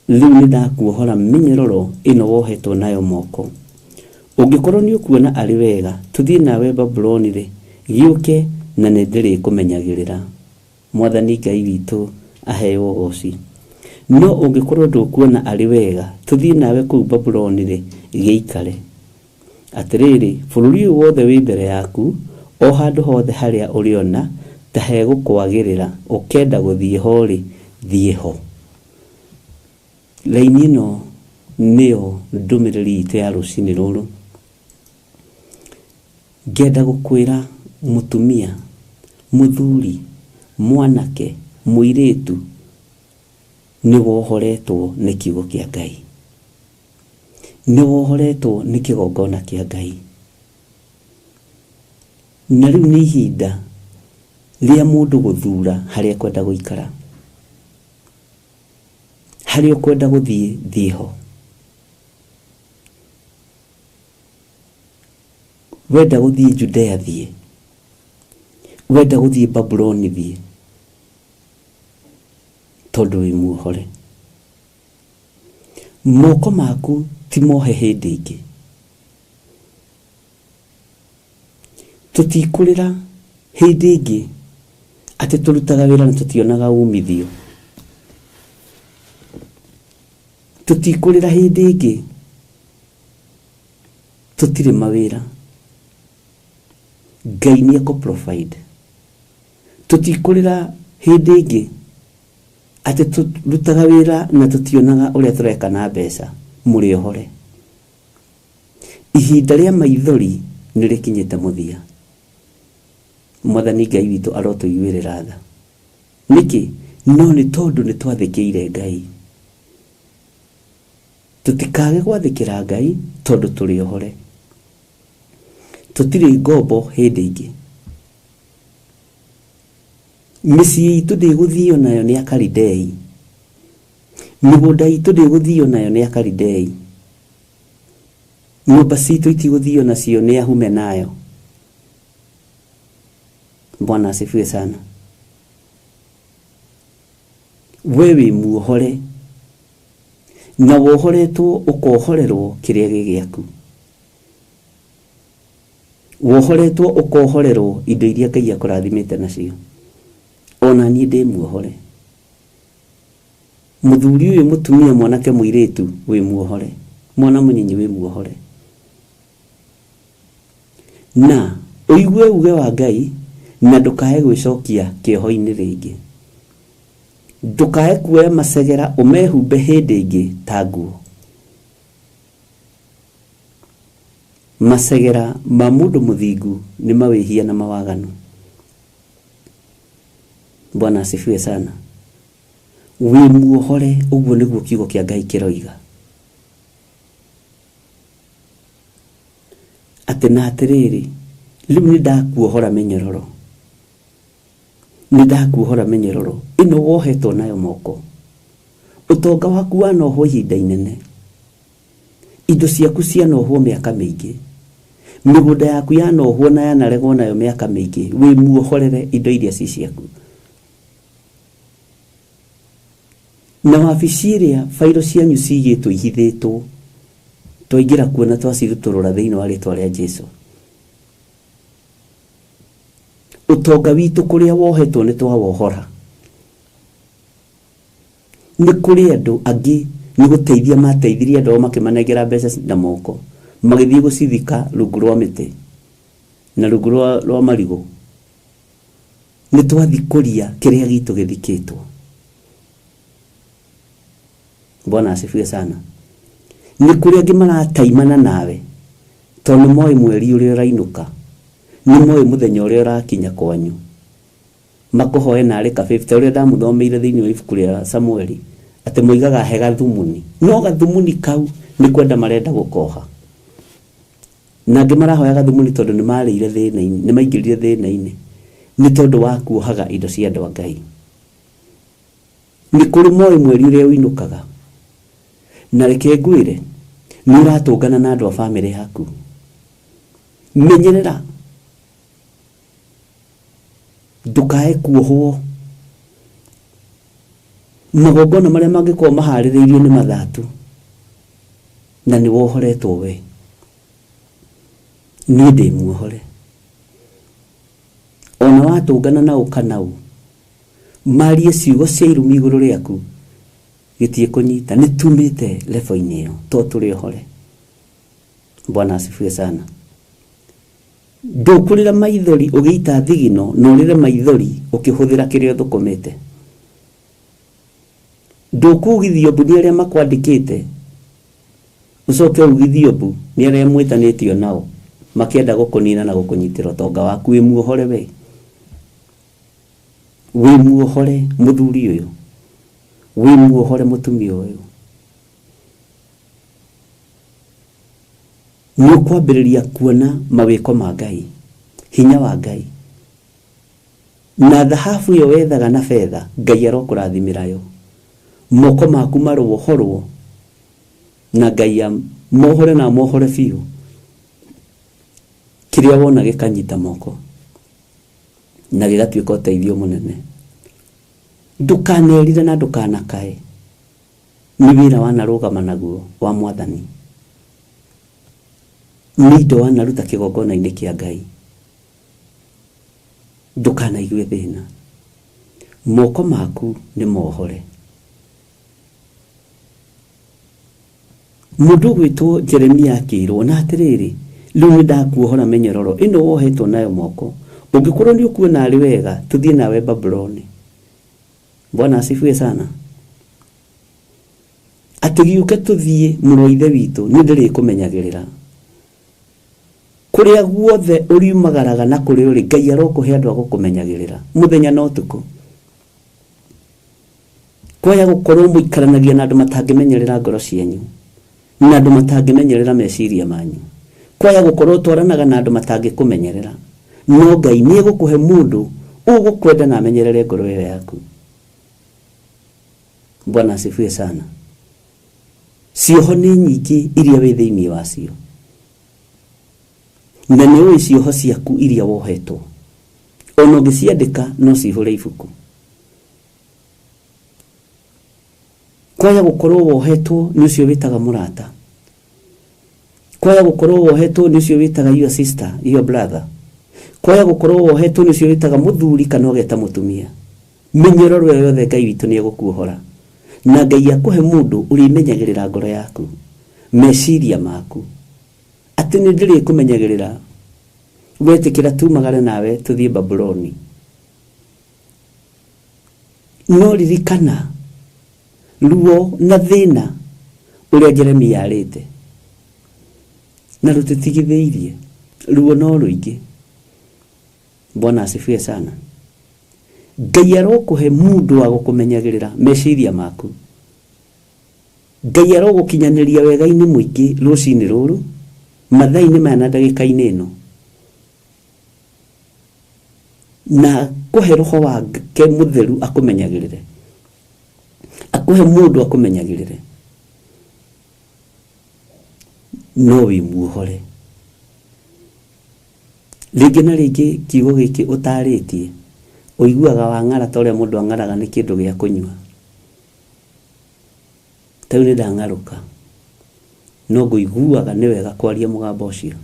[SPEAKER 13] Rĩu nĩ ndakuohora mĩnyororo ĩno wohetwo nayo moko. Ũngĩkorwo nĩ ũkuona arĩ wega tũthiĩ nawe Babuloni-rĩ, gĩũke na nĩndĩrĩkũmenyagĩrĩra. Mwathani Ngai witũ aheo ũgoci. No ũngĩkorwo ndũkuona arĩ wega tũthiĩ nawe kũu Babuloni-rĩ, gĩikare. Atĩrĩrĩ, bũrũri ũyũ wothe wĩ mbere yaku, o handũ hothe harĩa ũrĩona ta hegũkwagĩrĩra ũkenda gũthiĩ ho-rĩ, thiĩ ho. Raini ĩno nĩyo ndũmĩrĩri itũ ya rũcinĩ rũrũ. Ngenda gũkwĩra mũtumia, mũthuri, mwanake, mũirĩtu, nĩ wohoretwo nĩ kiugo kĩa Ngai. Nĩ wohoretwo nĩ kĩgongona kĩa Ngai. Na rĩu nĩ ihinda rĩa mũndũ gũthura harĩa ekwenda gũikara. Harĩa ũkwenda gũthiĩ, thiĩ ho. Wenda gũthiĩ Judea thiĩ. Wenda gũthiĩ Babuloni thiĩ. Tondũ wĩ muohore. Moko maku ti mohe hĩndĩ ĩngĩ. Tũtikũrĩra hĩndĩ ĩngĩ atĩ tũrutaga wĩra na tũtionaga umithio. Tũtikũrĩra hĩndĩ ĩngĩ tũtirĩ mawĩra. Ngai nĩ ekũ provide. Tũtikũrĩra hĩndĩ ĩngĩ atĩ tũrutaga wĩra na tũtionaga ũrĩa tũreka na mbeca. Mũrĩ ohore. Ihinda rĩa maithori nĩ rĩkinyĩte mũthia. Mwathani Ngai witũ arotũiguĩrĩra tha. Nĩkĩ? No nĩ tondũ nĩ twathĩkĩire Ngai. Tũtikage gwathĩkĩra Ngai tondũ tũrĩ ohore. Tũtirĩ ngombo hĩndĩ ĩngĩ. Mĩciĩ itũ ndĩgũthio nayo nĩ Akalidei. Mĩgũnda itũ ndĩgũthio nayo nĩ Akalidei. Nyũmba citũ itigũthio nacio nĩ Ahumenayo. Bwana asifiwe sana. We wĩ muohore na wohoretwo ũkohorerwo kĩrĩa gĩ gĩaku. Wohoretwo ũkohorerwo indo iria Ngai akũrathimĩte nacio. Ona niĩ ndĩ muohore. Mũthuri ũyũ, mũtumia, mwanake, mũirĩtu wĩ muohore. Mwana mũnyinyi wĩ muohore. Na ũigue uge wa Ngai na ndũkae gwĩcokia kĩoho-inĩ rĩngĩ. Ndũkae kuoya macegera ũmehumbe hĩndĩ ĩngĩ ta nguo. Macegera ma mũndũ mũthingu nĩ mawĩhia na mawaganu. Bwana asifiwe sana. Wĩ muohore, ũguo nĩguo kiugo kĩa Ngai kĩroiga. Atĩ na atĩrĩrĩ, rĩu nĩ ndakuohora mĩnyororo. Nĩ ndakuohora mĩnyororo ĩno wohetwo nayo moko. Ũtonga waku wanohwo ihinda inene. Indo ciaku cianohwo mĩaka mĩingĩ. Mĩgũnda yaku yanohwo na yanaregwo nayo mĩaka mĩingĩ. Wĩ muohorere indo iria ci ciaku. Na wabici ĩrĩa bairo cianyu cigĩtwo ihithĩtwo, twaingĩra kuo na twacirutũrũra thĩinĩ wa rĩtwa rĩa Jesu. Ũtonga witũ kũrĩa wohetwo nĩ twawohora. Nĩ kũrĩ andũ angĩ nĩ gũteithia mateithirie andũ ao makĩmanengera mbeca na moko, magĩthiĩ gũcithika rungu rwa mĩtĩ na rungu rwa, rwa marigũ. Nĩ twathikũria kĩrĩa gitũ gĩthikĩtwo. Bwana asifiwe sana. Nĩ kũrĩ angĩ marataimana nawe tondũ nĩ moĩ mweri ũrĩa ũrainũka, nĩ moĩ mũthenya ũrĩa ũrakinya kwanyu. Makũhoe narĩ ka 50 ũrĩa ndamũthomeire thĩinĩ wa ibuku rĩa Samueli atĩ moigaga he gathumuni, no gathumuni kau nĩ kwenda marenda gũkoha. Na angĩ marahoya gathumuni tondũ nĩ marĩire thĩna-inĩ, nĩ maingĩrire thĩna-inĩ nĩ tondũ wa kuohaga indo cia andũ a Ngai. Nĩ kũrĩ moĩ mweri ũrĩa ũinũkaga. Na reke ngwĩre, nĩ ũratũngana na andũ a bamĩrĩ yaku. Menyerera ndũkae kuohwo. Magongona marĩa mangĩkorwo maharĩrĩirio nĩ mathatu na nĩ wohoretwo we. Niĩ ndĩ muohore. Ona watũngana na ũ kana ũ, marie ciugo cia irumi igũrũ rĩaku, gĩtiĩkũnyita. Nĩ tumĩte level-inĩ ĩyo, to tũrĩ ohore. Bwana asifiwe sana. Ndũkũrĩra maithori ũgĩita thigino, na ũrĩre maithori ũkĩhũthĩra kĩrĩa ũthũkũmĩte. Ndũkugithio mbu nĩ arĩa makwandĩkĩte, ũcoke ugithio mbu nĩ arĩa mwĩtanĩtio nao, makĩenda gũkũnina na gũkũnyitĩra ũtonga waku. Wĩ muohore we, wĩ muohore mũthuri ũyũ, wĩ muohore mũtumia ũyũ. Nĩ ũkwambĩrĩria kuona mawĩko ma Ngai, hinya wa Ngai. Na thahabu ĩyo wethaga na betha, Ngai arokũrathimĩra yo. Moko maku marohorwo na Ngai amohore na amohore biũ. Kĩrĩa wona gĩkanyita moko na gĩgatuĩka ũteithio mũnene. Ndũkanerire na ndũkanakae. Nĩ wĩra wanarũgama naguo wa Mwathani. Nĩ indo wanaruta kĩgongona-inĩ kĩa Ngai. Ndũkanaigue thĩna. Moko maku nĩ mohore. Mũndũ ũgwĩtwo Jeremia akĩĩrwo, na atĩrĩrĩ, rĩu nĩ ndakuohora mĩnyororo ĩno wohetwo nayo moko, ũngĩkorwo nĩ ũkuona arĩ wega, tũthiĩ nawe Babuloni. Bwana asifiwe sana. Atĩ gĩũke tũthiĩ, mũrũ wa Ithe witũ, nĩ ndĩrĩkũmenyagĩrĩra. Kũrĩa guothe ũriumagaraga na kũrĩa ũrĩ, Ngai arokũhe andũ a gũkũmenyagĩrĩra mũthenya na ũtukũ. Kwaya gũkorwo mũikaranagia na andũ matangĩmenyerera ngoro cianyu, na andũ matangĩmenyerera meciria manyu. Kwaya gũkorwo ũtwaranaga na andũ matangĩkũmenyerera. No Ngai nĩ egũkũhe mũndũ ũgũkwenda na amenyerere ngoro ĩyo yaku. Bwana asifiwe sana. Cioho nĩ nyingĩ iria wĩ thĩinĩ wacio. Na nĩ ũĩ cioho ciaku iria wohetwo. Ona ũngĩciandĩka no cihũre ibuku. Kwaya gũkorwo wohetwo nĩ ũcio wĩtaga mũrata. Kwaya gũkorwo wohetwo nĩ ũcio wĩtaga your sister, your brother. Kwaya gũkorwo wohetwo nĩ ũcio wĩtaga mũthuri kana ũgeta mũtumia. Mĩnyororo ĩyo yothe Ngai witũ nĩ egũkuohora. Na Ngai akũhe mũndũ ũrĩmenyagĩrĩra ngoro yaku, meciria maku. Atĩ nĩ ndĩrĩkũmenyagĩrĩra. Wetĩkĩra tumagare nawe tũthiĩ Babuloni. No ririkana ruo na thĩna ũrĩa Jeremia arĩte, na rũtũtigithĩirie. Ruo no rũingĩ. Bwana asifiwe sana. Ngai arokũhe mũndũ wa gũkũmenyagĩrĩra meciria maku. Ngai arogũkinyanĩria wega-inĩ mũingĩ rũcinĩ rũrũ, mathaa-inĩ maya na ndagĩka-inĩ ĩno. Na akũhe roho wake mũtheru akũmenyagĩrĩre. Akũhe mũndũ akũmenyagĩrĩre. No wĩ muohore. Rĩngĩ na rĩngĩ kiugo gĩkĩ ũtarĩtie, ũiguaga wang'ara ta ũrĩa mũndũ ang'araga nĩ kĩndũ gĩa kũnyua. Ta rĩu nĩ ndang'arũka, no ngũiguaga nĩ wega kwaria mũgambo ũcio.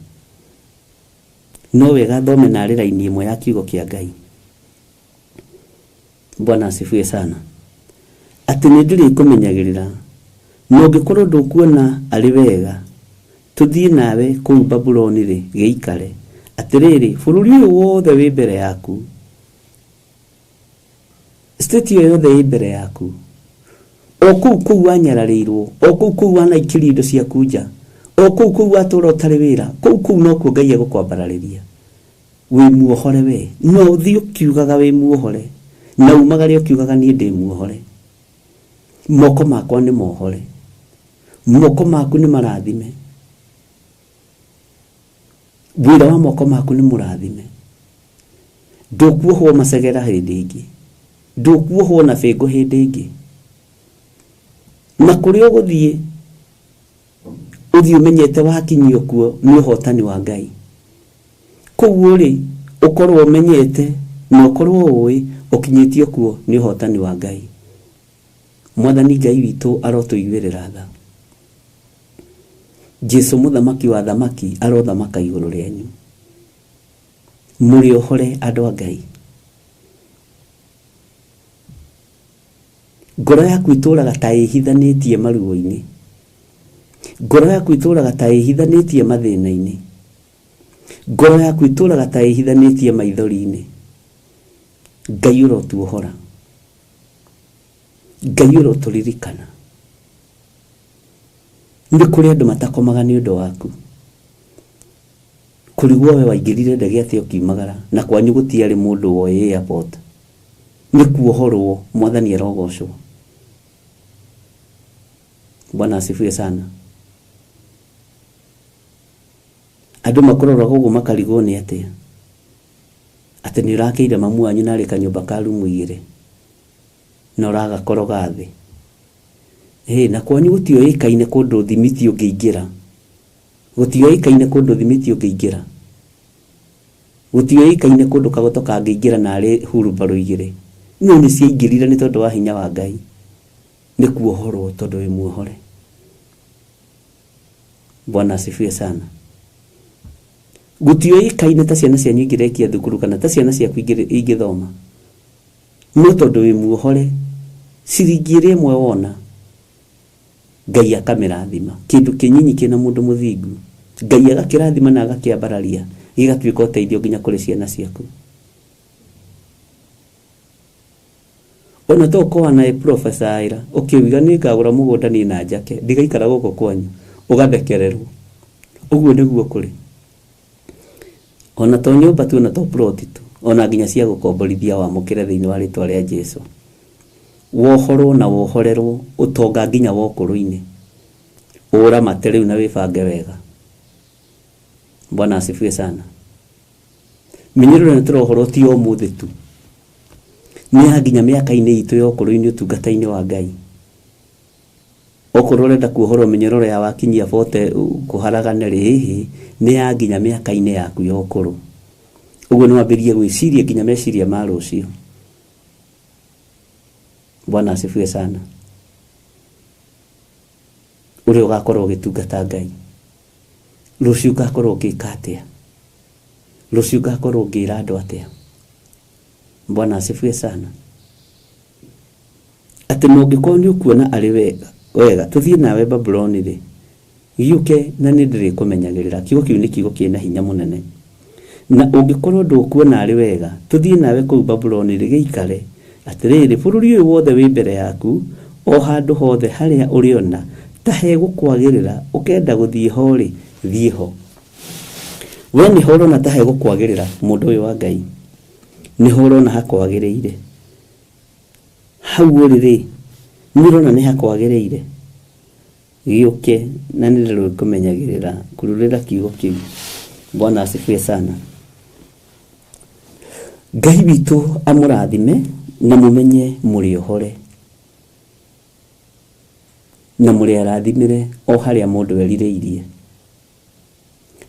[SPEAKER 13] No wega thome narĩ raini ĩmwe ya kiugo kĩa Ngai. Bwana asifiwe sana. Atĩ nĩ ndĩrĩkũmenyagĩrĩra, na ũngĩkorwo ndũkuona arĩ wega tũthiĩ nawe kũu Babuloni-rĩ, gĩikare. Atĩrĩrĩ, bũrũri ũyũ wothe wĩ mbere yaku, state ĩyo yothe ĩ mbere yaku, o kũu kũu wanyararĩirwo, o kũu kũu wanaikĩrio indo ciaku nja, o kũu kũu watũra ũtarĩ wĩra, kũu kũu nokuo Ngai egũkwambararĩria. Wĩ muohore we, no ũthiĩ ũkiugaga wĩ muohore, na umagare ũkiugaga niĩ ndĩ muohore. Moko makwa nĩ mohore, moko maku nĩ marathime, wĩra wa moko maku nĩ mũrathime. Ndũkuohwo macegera hĩndĩ ĩngĩ, ndũkuohwo na bĩngũ hĩndĩ ĩngĩ. Na kũrĩa ũgũthiĩ, ũthiĩ ũmenyete wakinyio kuo nĩ ũhotani wa Ngai. Kũu ũrĩ, ũkorwo ũmenyete na ũkorwo ũĩ ũkinyĩtio kuo nĩ ũhotani wa Ngai. Mwathani Ngai witũ arotũiguĩrĩra tha. Jesu mũthamaki wa thamaki arothamaka igũrũ rĩanyu. Mũrĩ ohore andũ a Ngai. Ngoro yaku itũraga ta ĩhithanĩtie maruo-inĩ. Ngoro yaku itũraga ta ĩhithanĩtie mathĩna-inĩ. Ngoro yaku itũraga ta ĩhithanĩtie maithori-inĩ. Ngai ũrotuohora. Ngai ũrotũririkana. Nĩ kũrĩ andũ matakomaga nĩ ũndũ waku. Kũrigwo we waingĩrire ndege atĩa ũkiumagara na kwanyu gũtiarĩ mũndũ woĩ airport. Nĩ kuohorwo mwathani arogocwo. Bwana asifiwe sana. Andũ makũroraga ũguo makarigwo nĩ atĩa. Atĩ nĩ ũrakĩire mamu wanyu narĩ kanyũmba ka rumu igĩrĩ na ũragakoroga thĩ. Ĩ na kwanyu gũtioĩkaine kũndũ thimiti ũngĩingĩra. Gũtioĩkaine kũndũ thimiti ũngĩingĩra. Gũtioĩkaine kũndũ kagoto kangĩingĩra narĩ hurumbarũ igĩrĩ. No nĩ ciaingĩrire nĩ tondũ wa hinya wa Ngai. Nĩ kuohorwo tondũ wĩ muohore. Bwana asifiwe sana. Gũtioĩkaine ta ciana cianyu ingĩrekia thukuru kana ta ciana ciaku ingĩthoma. No tondũ wĩ muohore, ciringi ĩrĩa ĩmwe wona, Ngai akamĩrathima. Kĩndũ kĩnyinyi kĩna mũndũ mũthingu, Ngai agakĩrathima na agakĩambararia, gĩgatuĩka ũteithio nginya kũrĩ ciana ciaku. Ona to ũkorwo na professor ĩra, ũkĩuga nĩ ngagũra mũgũnda niĩ na njake, ndigaikara gũkũ kwanyu, ũgathekererwo. Ũguo nĩguo kũrĩ. Ona to nyũmba tu, ona to plot tu, ona nginya cia gũkomborithia wamũkĩre thĩinĩ wa rĩtwa rĩa Jesu. Wohorwo na wohorerwo ũtonga nginya wa ũkũrũ-inĩ. Ũramate rĩu na wĩbange wega. Bwana asifiwe sana. Mĩnyororo ĩno tũrohorwo ti o ũmũthĩ tu. Nĩ ya nginya mĩaka-inĩ itũ ya ũkũrũ-inĩ ũtungata-inĩ wa Ngai. Okorwo ũrenda kuohorwo mĩnyororo ya wakinyia bote kũharagane rĩ, hĩhĩ, nĩ ya nginya mĩaka-inĩ yaku ya ũkũrũ. Ũguo nĩ wambĩrĩrie gwĩciria nginya meciria ma rũciũ. Bwana asifiwe sana. Ũrĩa ũgakorwo ũgĩtungata Ngai. Rũciũ ngakorwo ngĩka atĩa? Rũciũ ngakorwo ngĩra andũ atĩa? Bwana asifiwe sana. Atĩ na ũngĩkorwo nĩ ũkuona arĩ wega, wega tũthiĩ nawe Babuloni rĩ, gĩũke na nĩ ndĩrĩkũmenyagĩrĩra. Kiugo kĩu nĩ kiugo kĩna hinya mũnene. Na ũngĩkorwo ndũkuona arĩ wega, tũthiĩ nawe kũu Babuloni rĩ, gĩikare. Atĩrĩrĩ, bũrũri ũyũ wothe wĩ mbere yaku, o handũ hothe harĩa ũrĩona ta hegũkwagĩrĩra, ũkenda gũthiĩ ho rĩ, thiĩ ho. We nĩho ũrona ta hegũkwagĩrĩra, mũndũ ũyũ wa Ngai. Nĩho ũrona hakwagĩrĩire. Hau ũrĩ rĩ, nĩ ũrona nĩ hakwagĩrĩire. Gĩũke na nĩ ndĩrĩkũmenyagĩrĩra, kururĩra kiugo kĩu. Bwana asifiwe sana. Ngai witũ amũrathime na mũmenye mũrĩ ohore. Na mũrĩ arathimĩre o harĩa mũndũ erirĩirie.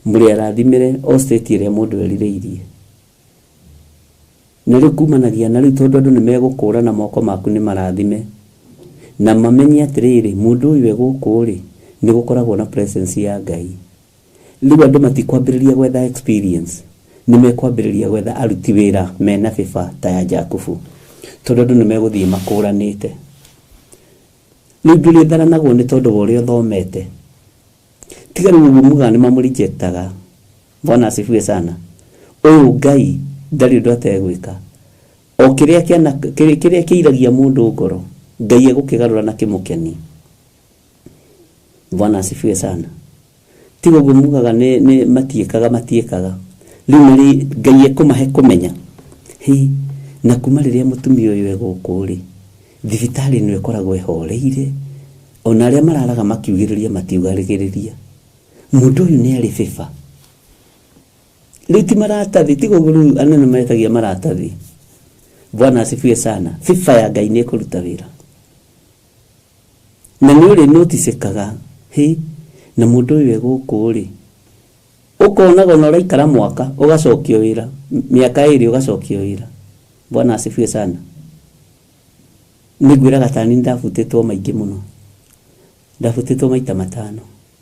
[SPEAKER 13] Mũrĩ arathimĩre o state ĩrĩa mũndũ erirĩirie. Na rĩu kumanagia na rĩu tondũ andũ nĩ megũkũra na moko maku nĩ marathime. Na mamenye atĩrĩrĩ, mũndũ ũyũ e gũkũ rĩ, nĩ gũkoragwo na presence ya Ngai. Rĩu andũ matikwambĩrĩria gwetha experience, nĩ mekwambĩrĩria gwetha aruti wĩra mena favor ta ya Jakubu. Tondũ andũ nĩ megũthiĩ makũranĩte. Rĩu ndũrĩtharanagwo nĩ tondũ wa ũrĩa ũthomete. Tiga rĩu ũguo mugaga nĩ mamũrejectaga. Bwana asifiwe sana. Ũyũ Ngai ndarĩ ũndũ ategwĩka. O kĩrĩa kĩana kĩrĩa kĩiragia mũndũ ngoro, Ngai egũkĩgarũra na kĩmũkenie. Bwana asifiwe sana. Tiga ũguo mugaga nĩ matiĩkaga. Rĩu marĩ Ngai ekũmahe kũmenya. Hĩ, na kuma rĩrĩa mũtumia ũyũ e gũkũ rĩ, thibitarĩ ĩno ĩkoragwo ĩhoreire. Ona arĩa mararaga makiugĩrĩria matiugagĩrĩria. Mũndũ ũyũ nĩ arĩ favor. Rĩu ti maratathi, tiga ũguo rĩu anene metagia maratathi. Bwana asifiwe sana. Favor ya Ngai nĩ ĩkũruta wĩra. Na nĩ ũrĩ noticekaga, hĩ, na mũndũ ũyũ e gũkũ rĩ, ũkonaga ona ũraikara mwaka, ũgacokio wĩra, mĩaka ĩrĩ ũgacokio wĩra. Bwana asifiwe sana. Nĩ ngwĩraga ta niĩ ndabutĩtwo maingĩ mũno. Ndabutĩtwo maita matano.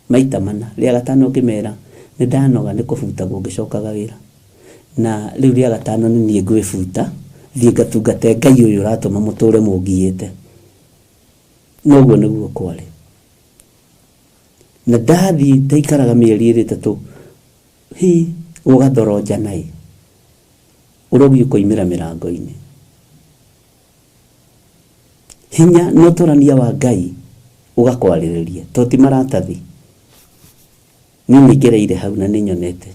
[SPEAKER 13] Maita mana, rĩa gatano ngĩmera nĩ ndanoga nĩ kũbutagwo ngĩcokaga wĩra. Na rĩu rĩa gatano nĩ niĩ ngwĩbuta thiĩ ngatungate Ngai ũyũ ũratũma mũtũre mũngiĩte. Noguo nĩguo kwarĩ. Na ndathiĩ ndaikaraga mĩeri ĩrĩ ĩtatũ hi gũgathoronjana ĩ, ũrogi ũkoimĩra mĩrango-inĩ. Hinya na ũtũrania wa Ngai ũgakwarĩrĩria to ti maratathi. Niĩ nĩ ngereire hau na nĩ nyonete.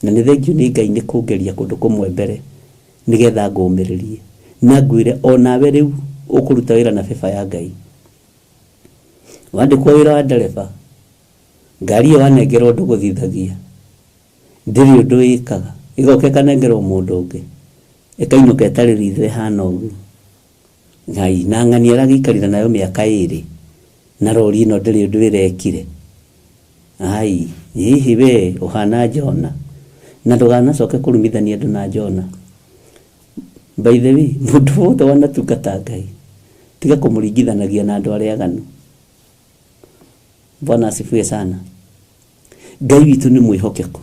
[SPEAKER 13] Na nĩ thengiũ nĩ Ngai nĩ kũngeria kũndũ kũmwe mbere nĩgetha ngũmĩrĩrie na ngwĩre o nawe rĩu ũkũruta wĩra na favor ya Ngai. Wandĩkwo wĩra wa ndereba, ngari ĩyo wanengerwo ndũgũthithagia, ndĩrĩ ũndũ ĩkaga, ĩgoka ĩkanengerwo mũndũ ũngĩ, ĩkainũka ĩtarĩ ritho ĩhana ũguo. Ngai, na ng'ania aragĩikarire nayo mĩaka ĩrĩ, na rori ĩno ndĩrĩ ũndũ ĩrekire. Ai, hihi we ũhana Jona, na ndũganacoke kũrumithania andũ na Jona. By the way, mũndũ wothe wanatungata Ngai, tiga kũmũringithanagia na andũ arĩa aganu. Bwana asifiwe sana. Ngai witũ nĩ mwĩhokeku.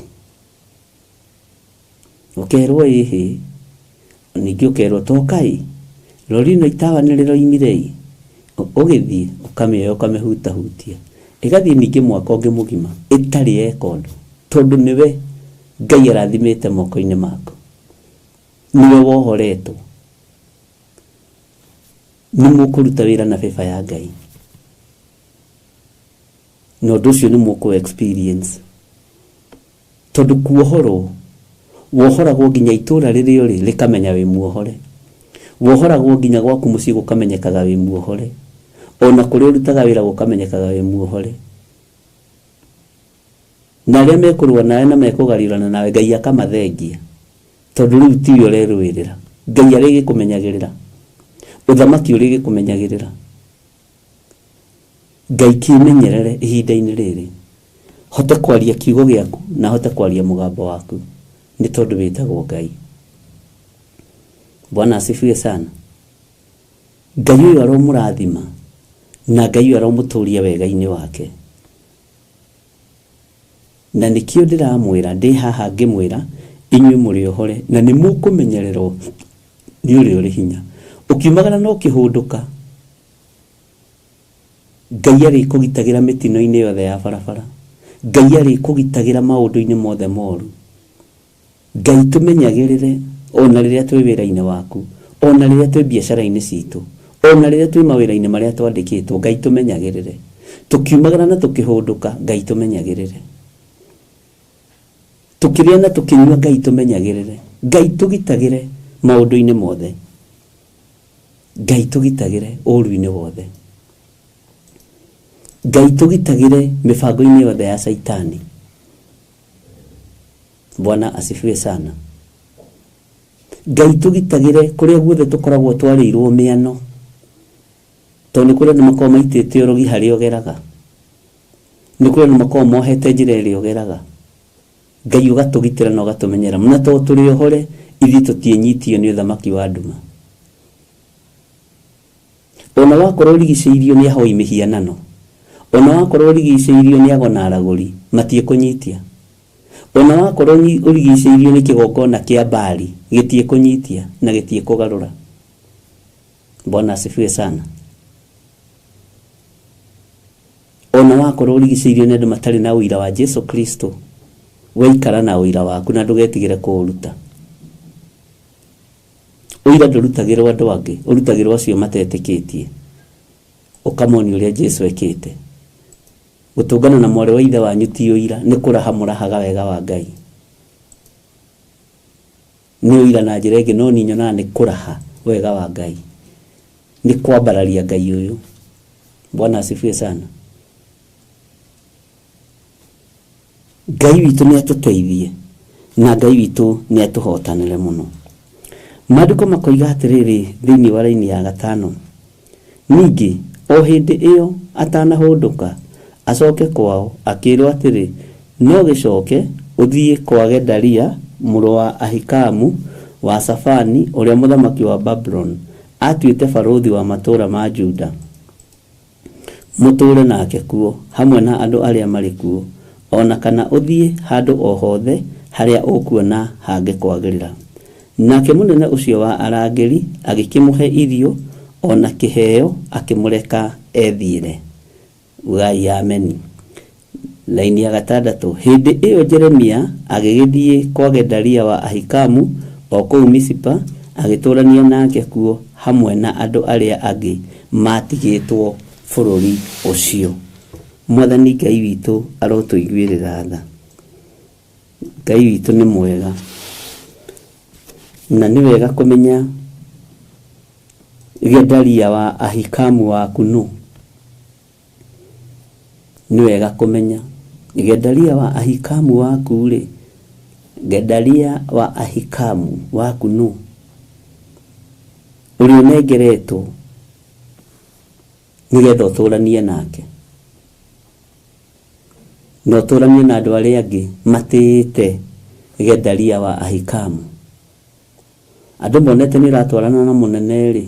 [SPEAKER 13] Ũkerwo ĩhĩ, ningĩ ũkerwo tokai, rori ĩno itawa nĩ rĩroimire ĩ, ũgĩthiĩ ũkamĩoya ũkamĩhutahutia, ĩgathiĩ ningĩ mwaka ũngĩ mũgima ĩtarĩ yeka ũndũ, tondũ nĩwe Ngai arathimĩte moko-inĩ maku, nĩwe wohoretwo. Nĩ mũkũruta wĩra na favor ya Ngai, na ũndũ ũcio nĩ mũkũ experience. Tondũ kuohorwo, wohoragwo nginya itũra rĩrĩa ũrĩ rĩkamenya wĩ muohore. Wohoragwo nginya gwaku mũciĩ gũkamenyekaga wĩ muohore. Ona kũrĩa ũrutaga wĩra gũkamenyekaga wĩ muohore. Na arĩa mekũrũa nawe na mekũgariũrana nawe Ngai akamathengia. Tondũ rĩu tiwe ũrerũĩrĩra. Ngai arĩgĩkũmenyagĩrĩra. Ũthamaki ũrĩgĩkũmenyagĩrĩra. Ngai kĩmenyerere ihinda-inĩ rĩrĩ. Hote kwaria kiugo gĩaku na hote kwaria mũgambo waku nĩ tondũ wĩtagwo Ngai. Bwana asifiwe sana. Ngai ũyũ aromũrathima na Ngai ũyũ aromũtũria wega-inĩ wake. Na nĩkĩo ndĩramwĩra ndĩ haha ngĩmwĩra inyuĩ mũrĩ ohore na nĩ mũkũmenyererwo nĩ ũrĩa ũrĩ hinya. Ũkiumagara na ũkĩhũndũka, Ngai arĩkũgitagĩra mĩtino-inĩ yothe ya barabara. Ngai arĩkũgitagĩra maũndũ-inĩ mothe moru. Ngai tũmenyagĩrĩre ona rĩrĩa twĩ wĩra-inĩ waku, ona rĩrĩa twĩ biacara-inĩ citũ, ona rĩrĩa twĩ mawĩra-inĩ marĩa twandĩkĩtwo, Ngai tũmenyagĩrĩre. Tũkiumagara na tũkĩhũndũka, Ngai tũmenyagĩrĩre. Tũkĩrĩa na tũkĩnyua, Ngai tũmenyagĩrĩre. Ngai tũgitagĩre maũndũ-inĩ mothe. Ngai tũgitagĩre ũru-inĩ wothe. Ngai tũgitagĩre mĩbango-inĩ yothe ya Caitani. Bwana asifiwe sana. Ngai tũgitagĩre kũrĩa guothe tũkoragwo twarĩirwo mĩano, tondũ nĩ kũrĩ andũ makoragwo maitĩte ũrogi harĩa ũgeraga, nĩ kũrĩ andũ makoragwo mohete njĩra ĩrĩa ũgeraga. Ngai ũgatũgitĩra na ũgatũmenyerera, na tondũ tũrĩ ohore ithuĩ tũtiĩnyitio nĩ ũthamaki wa nduma. Ona wakorwo ũrigicĩirio nĩ ahoi mĩhianano, ona wakorwo ũrigicĩirio nĩ ago na aragũri, matiĩkũnyitia. Ona wakorwo ũrigicĩirio nĩ kĩgongona kĩa Baali, gĩtiĩkũnyitia na gĩtiĩkũgarũra. Bwana asifiwe sana. Ona wakorwo ũrigicĩirio nĩ andũ matarĩ na ũira wa Jesu Kristo, we ikara na ũira waku na ndũgetigĩre kũũruta. Ũira ndũrutagĩrwo andũ angĩ, ũrutagĩrwo acio matetĩkĩtie, ũkamonia ũrĩa Jesu ekĩte. Gũtũngana na mwarĩ wa ithe wanyu ti ũira, nĩ kũraha mũrahaga wega wa Ngai. Nĩ ũira na njĩra ĩngĩ, no niĩ nyonaga nĩ kũraha wega wa Ngai, nĩ kwambararia Ngai ũyũ. Bwana asifiwe sana. Ngai witũ nĩ atũteithie na Ngai witũ nĩ atũhotanĩre mũno. Maandĩko makoiga atĩrĩrĩ thĩinĩ wa raini ya gatano, ningĩ o hĩndĩ ĩyo atanahũndũka acoke kwao, akĩĩrwo atĩrĩ, No gĩcoke ũthiĩ kwa Gedalia mũrũ wa Ahikamu wa Shafani, ũrĩa mũthamaki wa Babuloni aatuĩte barũthi wa matũũra ma Juda. Mũtũũre nake kuo, hamwe na andũ arĩa marĩ kuo, o na kana ũthiĩ handũ o hothe harĩa ũkuona hangĩkwagĩrĩra. Nake mũnene ũcio wa arangĩri agĩkĩmũhe irio o na kĩheo, akĩmũreka ethiĩre. Ugai ameni. Laini ya gatandatũ, hĩndĩ ĩyo Jeremia agĩgĩthiĩ kwa Gedalia wa Ahikamu o kũu Mizipa, agĩtũũrania nake kuo hamwe na andũ arĩa angĩ maatigĩtwo bũrũri ũcio. Mwathani Ngai witũ arotũiguĩrĩra tha. Ngai witũ nĩ mwega, na nĩ wega kũmenya Gedalia wa Ahikamu waku nũ. Nĩ wega kũmenya Gedalia wa Ahikamu waku-rĩ, Gedalia wa Ahikamu waku nũ, ũrĩa ũnengeretwo nĩgetha ũtũranie nake na ũtũranie na andũ arĩa angĩ matĩĩte Gedalia wa Ahikamu. Andũ monete nĩ ũratwarana na mũnene-rĩ,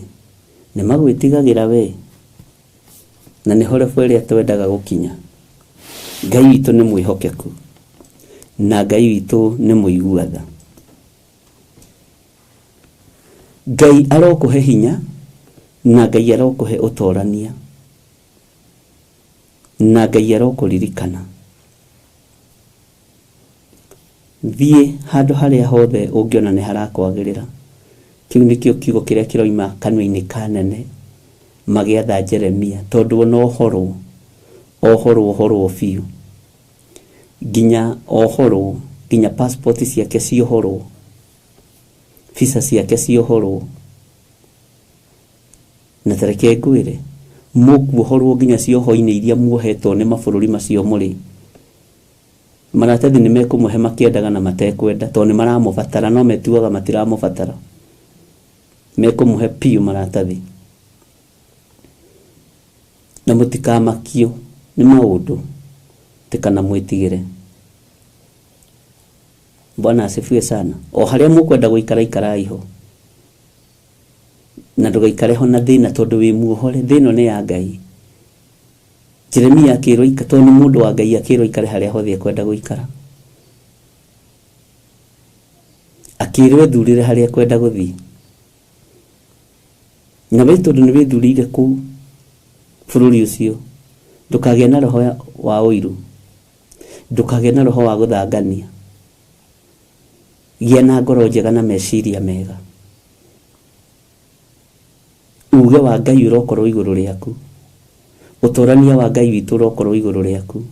[SPEAKER 13] nĩ magwĩtigagĩra we, na nĩho level ĩrĩa twendaga gũkinya. Ngai witũ nĩ mwĩhokeku na Ngai witũ nĩ mũigua tha. Ngai arokũhe hinya na Ngai arokũhe ũtorania na Ngai arokũririkana. Thiĩ handũ harĩa hothe ũngĩona nĩ harakwagĩrĩra. Kĩu nĩkĩo kiugo kĩrĩa kĩroima kanua-inĩ ka nene magĩatha Jeremia, tondũ ona ohorwo, ohorwo ohorwo biũ, nginya ohorwo, nginya passport ciake ciohorwo, visa ciake ciohorwo. Na ta reke ngwĩre, mũkuohorwo nginya cioho-inĩ iria muohetwo nĩ mabũrũri macio mũrĩ. Maratathi nĩ mekũmũhe makĩendaga na matekwenda, tondũ nĩ maramũbatara, no metuaga matiramũbatara. Mekũmũhe piũ maratathi. Na mũtikamakio nĩ maũndũ, atĩ kana mwĩtigĩre. Bwana asifiwe sana. O harĩa mũkwenda gũikara ikarai ho. Na ndũgaikare ho na thĩna tondũ wĩ muohore. Thĩ ĩno nĩ ya Ngai. Jeremia akĩrwo ikare, tondũ nĩ mũndũ wa Ngai, akĩrwo aikare harĩa hothe ekwenda gũikara. Akĩrwo ethurĩre harĩa ekwenda gũthiĩ. Na we tondũ nĩ wĩthurĩire kũu bũrũri ũcio, ndũkagĩe na roho wa ũiru, ndũkagĩe na roho wa gũthangania. Gĩa na ngoro njega na meciria mega. Uge wa Ngai ũrokorwo igũrũ rĩaku. Ũtorania wa Ngai witũ ũrokorwo igũrũ rĩaku.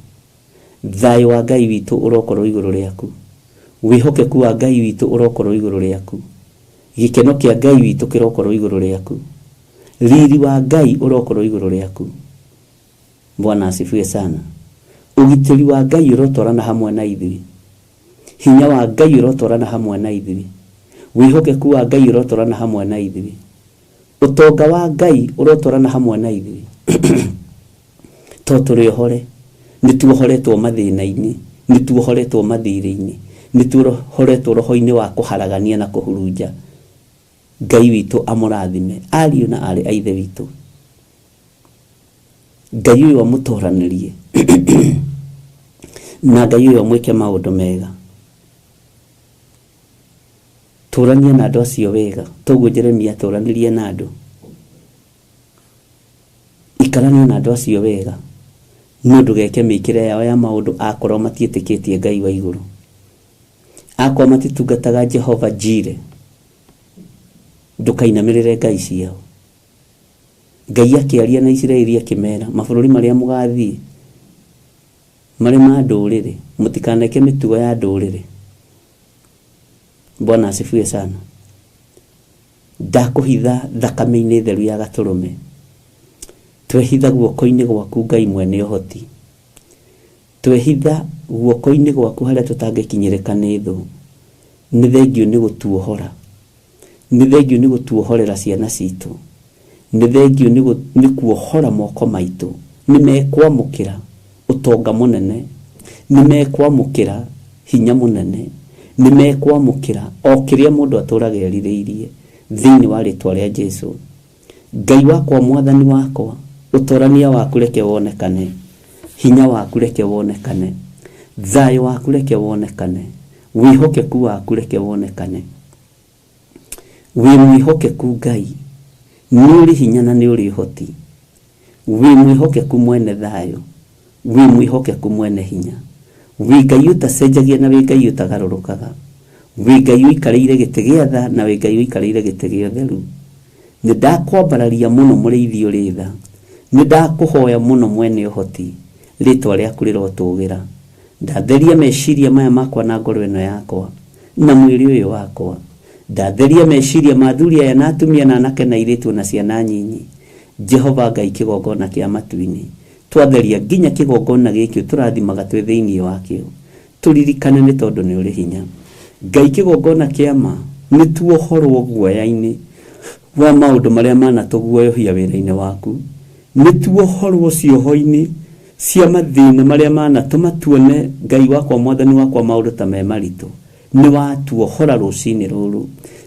[SPEAKER 13] Thayũ wa Ngai witũ ũrokorwo igũrũ rĩaku. Wĩhokeku wa Ngai witũ ũrokorwo igũrũ rĩaku. Gĩkeno kĩa Ngai witũ kĩrokorwo igũrũ rĩaku. Riri wa Ngai ũrokorwo igũrũ rĩaku. Bwana asifiwe sana. Ũgitĩri wa Ngai ũrotwarana hamwe na ithuĩ. Hinya wa Ngai ũrotwarana hamwe na ithuĩ. Wĩhokeku wa Ngai ũrotwarana hamwe na ithuĩ. Ũtonga wa Ngai ũrotwarana hamwe na ithuĩ. To tũrĩ ohore, nĩ tuohoretwo mathĩna-inĩ, nĩ tuohoretwo mathirĩ-inĩ, nĩ tuohoretwo roho-inĩ wa kũharagania na kũhurunja. Ngai witũ amũrathime, ariũ na aarĩ a Ithe witũ. Ngai ũyũ amũtoranĩrie na Ngai ũyũ amwĩke maũndũ mega. Tũrania na andũ acio wega, toguo Jeremia atũranirie na andũ. Ikarania na andũ acio wega, no ndũgeke mĩkĩre yao ya maũndũ akorwo matiĩtĩkĩtie Ngai wa igũrũ. Akorwo matitungataga Jehova Jire, ndũkainamĩrĩre ngai ciao. Ngai akĩaria na Isiraeli akĩmera, mabũrũri marĩa mũgathiĩ marĩ ma ndũrĩrĩ, mũtikaneke mĩtugo ya ndũrĩrĩ. Bwana asifiwe sana. Ndakũhitha thakame-inĩ theru ya gatũrũme. Twehitha guoko-inĩ gwaku Ngai mwene ũhoti. Twehitha guoko-inĩ gwaku harĩa tũtangĩkinyĩrĩka nĩ thũ. Nĩ thengiũ nĩ gũtuohora. Nĩ thengiũ nĩ gũtuohorera ciana citũ. Nĩ thengiũ nĩ kuohora moko maitũ. Nĩ mekwamũkĩra ũtonga mũnene. Nĩ mekwamũkĩra hinya mũnene. Nĩ mekwamũkĩra o kĩrĩa mũndũ atũraga erirĩirie thĩinĩ wa rĩtwa rĩa Jesu. Ngai wakwa, Mwathani wakwa, Ũtorania waku reke wonekane, hinya waku reke wonekane, thayũ waku reke wonekane, wĩhokeku waku reke wonekane. Wĩ mwĩhokeku Ngai, nĩ ũrĩ hinya na nĩ ũrĩ ũhoti. Wĩ mwĩhokeku mwene thayũ, wĩ mwĩhokeku mwene hinya. Wĩ Ngai ũtacenjagia na wĩ Ngai ũtagarũrũkaga. Wĩ Ngai ũikarĩire gĩtĩ gĩa tha na wĩ Ngai ũikarĩire gĩtĩ gĩa ũtheru. Nĩ ndakwambararia mũno mũrĩithi ũrĩ tha, nĩ ndakũhoya mũno mwene ũhoti, rĩtwa rĩaku rĩrotũgĩra. Ndatheria meciria maya makwa na ngoro ĩno yakwa, na mwĩrĩ ũyũ wakwa. Ndatheria meciria ma athuri aya na atumia na anake na airĩtu o na ciana nyinyi. Jehova Ngai kĩgongona kĩa matu-inĩ, twatheria nginya kĩgongona gĩkĩ ũtũrathimaga twĩ thĩinĩ wakĩo. Tũririkane nĩ tondũ nĩ ũrĩ hinya. Ngai kĩgongona kĩa ma, nĩ tuohorwo guoya-inĩ wa maũndũ marĩa manatũguoyohia wĩra-inĩ waku. Nĩ tuohorwo cioho-inĩ cia mathĩna marĩa manatũma tuone Ngai wakwa Mwathani wakwa maũndũ ta me maritũ. Nĩ watuohora rũcinĩ rũrũ.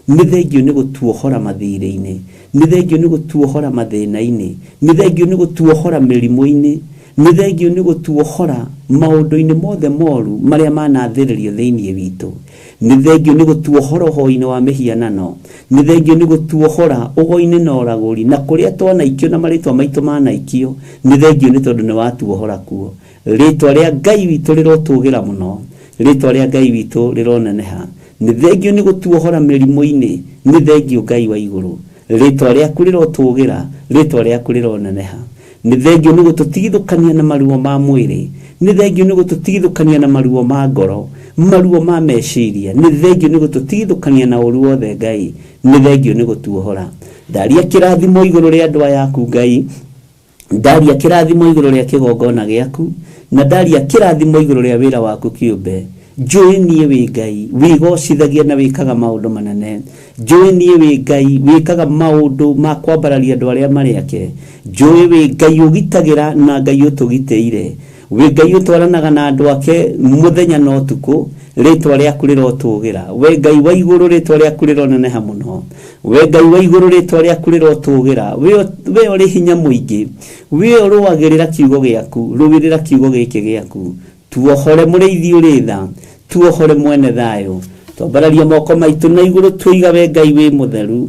[SPEAKER 13] Nĩ thengiũ nĩ gũtuohora mathirĩ-inĩ. Nĩ thengiũ nĩ gũtuohora mathĩna-inĩ. Nĩ thengiũ nĩ gũtuohora mĩrimũ-inĩ. Nĩ thengiũ nĩ gũtuohora maũndũ-inĩ mothe moru marĩa manathĩrĩrio thĩinĩ witũ. Nĩ thengiũ nĩ gũtuohora ũhoi-inĩ wa mĩhianano. Nĩ thengiũ nĩ gũtuohora ũgo-inĩ na ũragũri na kũrĩa twanaikio na marĩtwa maitũ manaikio. Nĩ thengiũ nĩ tondũ nĩ watuohora kuo. Rĩtwa rĩa Ngai witũ rĩrotũgĩra mũno. Rĩtwa rĩa Ngai witũ rĩroneneha. Nĩ thengiũ nĩ gũtuohora mĩrimũ-inĩ. Nĩ thengiũ Ngai wa igũrũ. Rĩtwa rĩaku rĩrotũgĩra. Rĩtwa rĩaku rĩroneneha. Nĩ thengiũ nĩ gũtũtigithũkania na maruo ma mwĩrĩ. Nĩ thengiũ nĩ gũtũtigithũkania na maruo ma ngoro, maruo ma meciria. Nĩ thengiũ nĩ gũtũtigithũkania na ũru wothe Ngai. Nĩ thengiũ nĩ gũtuohora. Ndaria kĩrathimo igũrũ rĩa andũ aya aku Ngai. Ndaria kĩrathimo igũrũ rĩa kĩgongona gĩaku, na ndaria kĩrathimo igũrũ rĩa wĩra waku kĩũmbe. Njũĩ niĩ wĩ Ngai, wĩgocithagia na wĩkaga maũndũ manene. Njũĩ niĩ wĩ Ngai, wĩkaga maũndũ ma kwambararia andũ arĩa marĩ ake. Njũĩ wĩ Ngai ũgitagĩra na Ngai ũtũgitĩire. Wĩ Ngai ũtwaranaga na andũ ake mũthenya na ũtukũ, rĩĩtwa rĩaku rĩrotũũgĩra. Wee Ngai wa igũrũ, rĩĩtwa rĩaku rĩroneneha mũno. Wee Ngai wa igũrũ, rĩĩtwa rĩaku rĩrotũũgĩra. Wee ũrĩ hinya mũingĩ, wee ũrũagĩrĩra kiugo gĩaku, rũĩrĩra kiugo gĩkĩ gĩaku. Tuohore mũrĩithi ũrĩ tha, tuohore mwene thayũ. Twambararia moko maitũ na igũrũ twoiga wee Ngai wĩ mũtheru,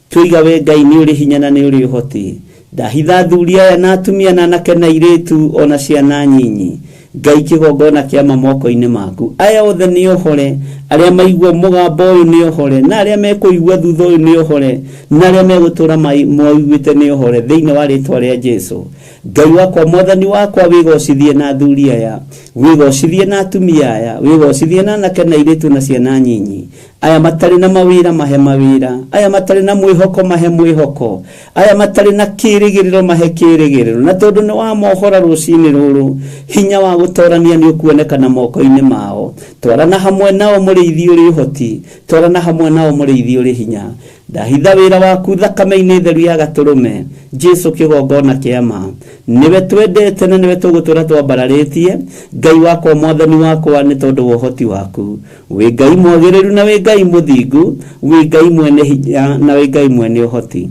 [SPEAKER 13] twoiga wee Ngai nĩ ũrĩ hinya na nĩ ũrĩ ũhoti. Ndahitha athuri aya na atumia na anake na airĩtu o na ciana nyinyi. Ngai kĩgongona kĩa ma moko-inĩ maku. Aya othe nĩ ohore, arĩa maigua mũgambo ũyũ nĩ ohore, na arĩa mekũigua thutha ũyũ nĩ ohore, na arĩa megũtũra maũiguĩte nĩ ohore, thĩinĩ wa rĩtwa rĩa Jesu. Ngai wakwa, Mwathani wakwa, wĩgocithie na athuri aya, wĩgocithie na atumia aya, wĩgocithie na anake na airĩtu na ciana nyinyi. Aya matarĩ na mawĩra mahe mawĩra, aya matarĩ na mwĩhoko mahe mwĩhoko, aya matarĩ na kĩĩrĩgĩrĩro mahe kĩĩrĩgĩrĩro. Na tondũ nĩ wamohora rũcinĩ rũrũ, hinya wa gũtorania nĩ ũkuonekana moko-inĩ mao. Twarana hamwe nao mũrĩithi ũrĩ ũhoti, twarana hamwe nao mũrĩithi ũrĩ hinya. Ndahitha wĩra waku thakame-inĩ theru ya Gatũrũme, Jesu kĩgongona kĩa ma. Nĩwe twendete na nĩwe tũgũtũra twambararĩtie, Ngai wakwa Mwathani wakwa nĩ tondũ wa ũhoti waku. Wĩ Ngai mwagĩrĩru na wĩ Ngai mũthingu, wĩ Ngai mwene hinya na wĩ Ngai mwene ũhoti.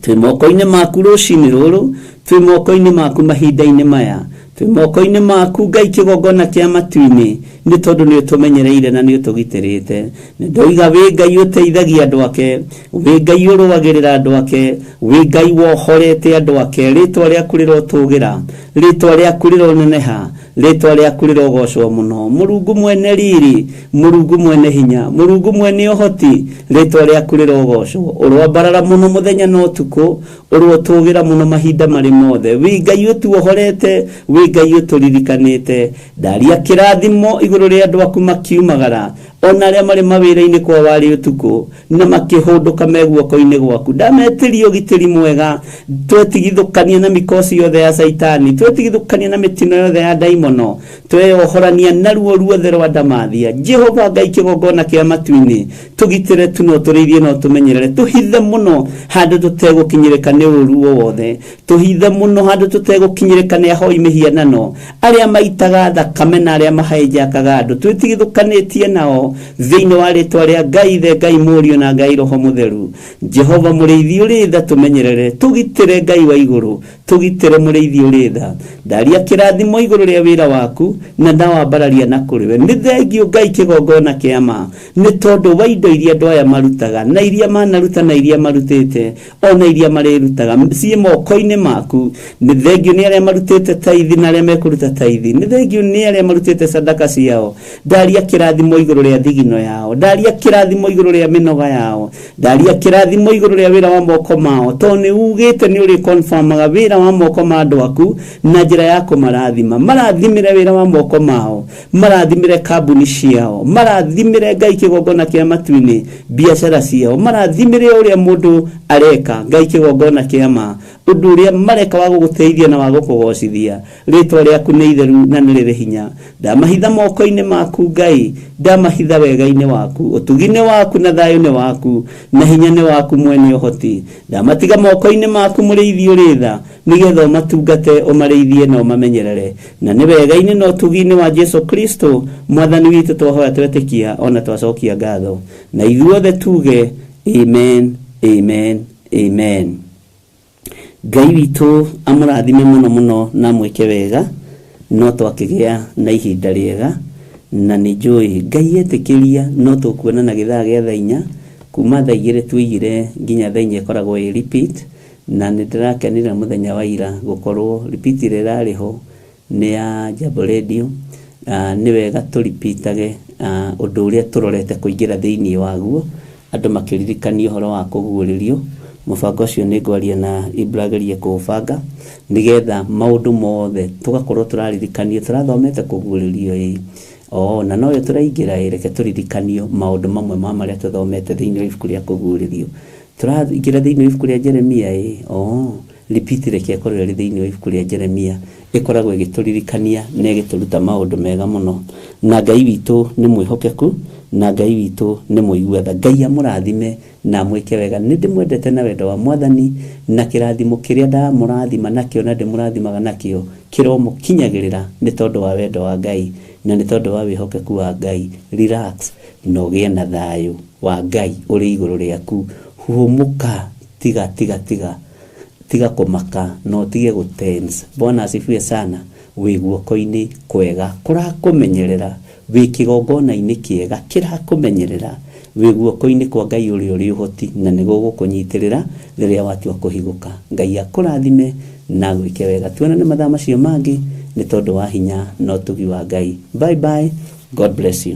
[SPEAKER 13] Twĩ moko-inĩ maku rũcinĩ rũrũ, twĩ moko-inĩ maku mahinda-inĩ maya, twĩ moko-inĩ maku Ngai kĩgongona kĩa matu-inĩ, nĩ tondũ nĩ ũtũmenyereire na nĩ ũtũgitĩrĩte. Nĩ ndoiga wĩ Ngai ũteithagia andũ ake, wĩ Ngai ũrũagĩrĩra andũ ake, wĩ Ngai wohorete andũ ake, rĩtwa rĩaku rĩrotũgĩra, rĩtwa rĩaku rĩroneneha, Rĩtwa rĩaku rĩrogocwo mũno, Mũrungu mwene riri, Mũrungu mwene hinya, Mũrungu mwene ũhoti, rĩtwa rĩaku rĩrogocwo. Ũroambarara mũno mũthenya na ũtukũ, ũrotũũgĩra mũno mahinda marĩ mothe. Wĩ Ngai ũtuohorete, wĩ Ngai ũtũririkanĩte. Ndaria kĩrathimo igũrũ rĩa andũ aku makiumagara, o na arĩa marĩ mawĩra-inĩ kwa warĩ ũtukũ, na makĩhũndũka me guoko-inĩ gwaku. Ndametĩria ũgitĩri mwega, twetigithũkania na mikosi yothe ya Caitani, twetigithũkania na mĩtino yothe ya ndaimono, tweyohorania na ruo ruothe rwa ndamathia. Jehova Ngai kĩgongona kĩa matu-inĩ, tũgitĩre tu na ũtũrĩithie na ũtũmenyerere, tũhithe mũno handũ tũtegũkinyĩrĩka nĩ ũru o wothe tũhithe mũno handũ tũtegũkinyĩrĩka nĩ ahoi mĩhianano arĩa maitaga thakame na arĩa mahaĩnjakaga andũ twĩtigithũkanĩtie nao thĩinĩ wa rĩtwa rĩa Ngai Ithe Ngai Mũriũ na Ngai Roho Mũtheru. Jehova mũrĩithi ũrĩ tha tũmenyerere tũgitĩre Ngai wa igũrũ tũgitĩre mũrĩithi ũrĩ tha ndaria kĩrathimo igũrũ rĩa wĩra waku na ndawambararia na kũrĩ we nĩ thengio Ngai kĩgongona kĩa ma nĩ tondũ wa indo iria andũ aya marutaga na iria manaruta na iria marutĩte ona iria marĩrutaga ciĩ moko-inĩ maku nĩ thengio nĩ arĩa marutĩte taithi na arĩa mekũruta taithi nĩ thengio nĩ arĩa marutĩte sadaka ciao ndaria kĩrathimo igũrũ rĩa thigino yao ndaria kĩrathimo igũrũ rĩa mĩnoga yao ndaria kĩrathimo igũrũ rĩa wĩra wa moko mao tondũ nĩ ugĩte nĩ ũrĩ confirmaga wĩra wa moko ma andũ aku na njĩra ya kũmarathima marathimĩre wĩra wa moko mao marathimĩre kambuni ciao marathimĩre Ngai kĩgongona kĩa matu-inĩ biacara ciao marathimĩre ũrĩa mũndũ areka Ngai kĩgongona kĩa ma ũndũ ũrĩa mareka wa gũgũteithia na wa gũkũgocithia rĩtwa rĩaku nĩ itheru na nĩ rĩrĩ hinya ndamahitha moko-inĩ maku Ngai ndamahitha wega-inĩ waku ũtugi-inĩ waku na thayũ-inĩ waku na hinya-inĩ waku mwene ũhoti ndamatiga moko-inĩ maku mũrĩithi ũrĩ tha nĩgetha ũmatungate ũmarĩithie na ũmamenyerere na nĩ wega-inĩ na ũtugi-inĩ wa Jesu Kristo mwathani witũ twahoya twetĩkia ona twacokia ngatho na ithuothe tuge amen amen amen. Ngai witũ amũrathime mũno mũno na amwĩke wega no twakĩgĩa na ihinda rĩega na nĩ njũĩ Ngai etĩkĩria no tũkuonana gĩthaa gĩa thaa inya kuma thaa igĩrĩ tũigire nginya thaa inya ĩkoragwo ĩ repeat na nĩ ndĩrakenire mũthenya wa ira gũkorwo repeat ĩrĩa ĩrarĩ ho nĩ ya Jambo Radio. Nĩ wega tũripitage ũndũ ũrĩa tũrorete kũingĩra thĩinĩ waguo andũ makĩririkania ũhoro wa kũguũrĩrio mũbango ũcio nĩ ngwaria na Ibra agerie kũũbanga nĩgetha maũndũ mothe tũgakorwo tũraririkanio tũrathomete kũguũrĩrio ĩ o na noyo tũraingĩra ĩ reke tũririkanio maũndũ mamwe ma marĩa tũthomete thĩinĩ wa ibuku rĩa kũguũrĩrio tũraingĩra thĩinĩ wa ibuku rĩa Jeremia ĩ o repeat reke ĩkorwo ĩrĩ thĩinĩ wa ibuku rĩa Jeremia ĩkoragwo ĩgĩtũririkania na ĩgĩtũruta maũndũ mega mũno na Ngai witũ nĩ mwĩhokeku na Ngai witũ nĩ mũigua tha Ngai amũrathime na amwĩke wega nĩ ndĩmwendete na wendo wa mwathani na kĩrathimo kĩrĩa ndamũrathima nakĩo na ndĩmũrathimaga nakĩo kĩromũkinyagĩrĩra nĩ tondũ wa wendo wa Ngai na nĩ tondũ wa wĩhokeku wa Ngai. Relax na ũgĩe na thayũ wa Ngai ũrĩ igũrũ rĩaku huhũmũka tiga tiga tiga tiga kũmaka na ũtige gũtense. Bwana asifiwe sana. Wĩ guoko-inĩ kwega kũrakũmenyerera wĩ kĩgongona-inĩ kĩega kĩrakũmenyerera wĩ guoko-inĩ kwa Ngai ũrĩa ũrĩ ũhoti na nĩ gũgũkũnyitĩrĩra rĩrĩa watua kũhigũka. Ngai akũrathime na agwĩke wega. Tuonane mathaa macio mangĩ nĩ tondũ wa hinya na ũtugi wa Ngai. Bye bye. God bless you.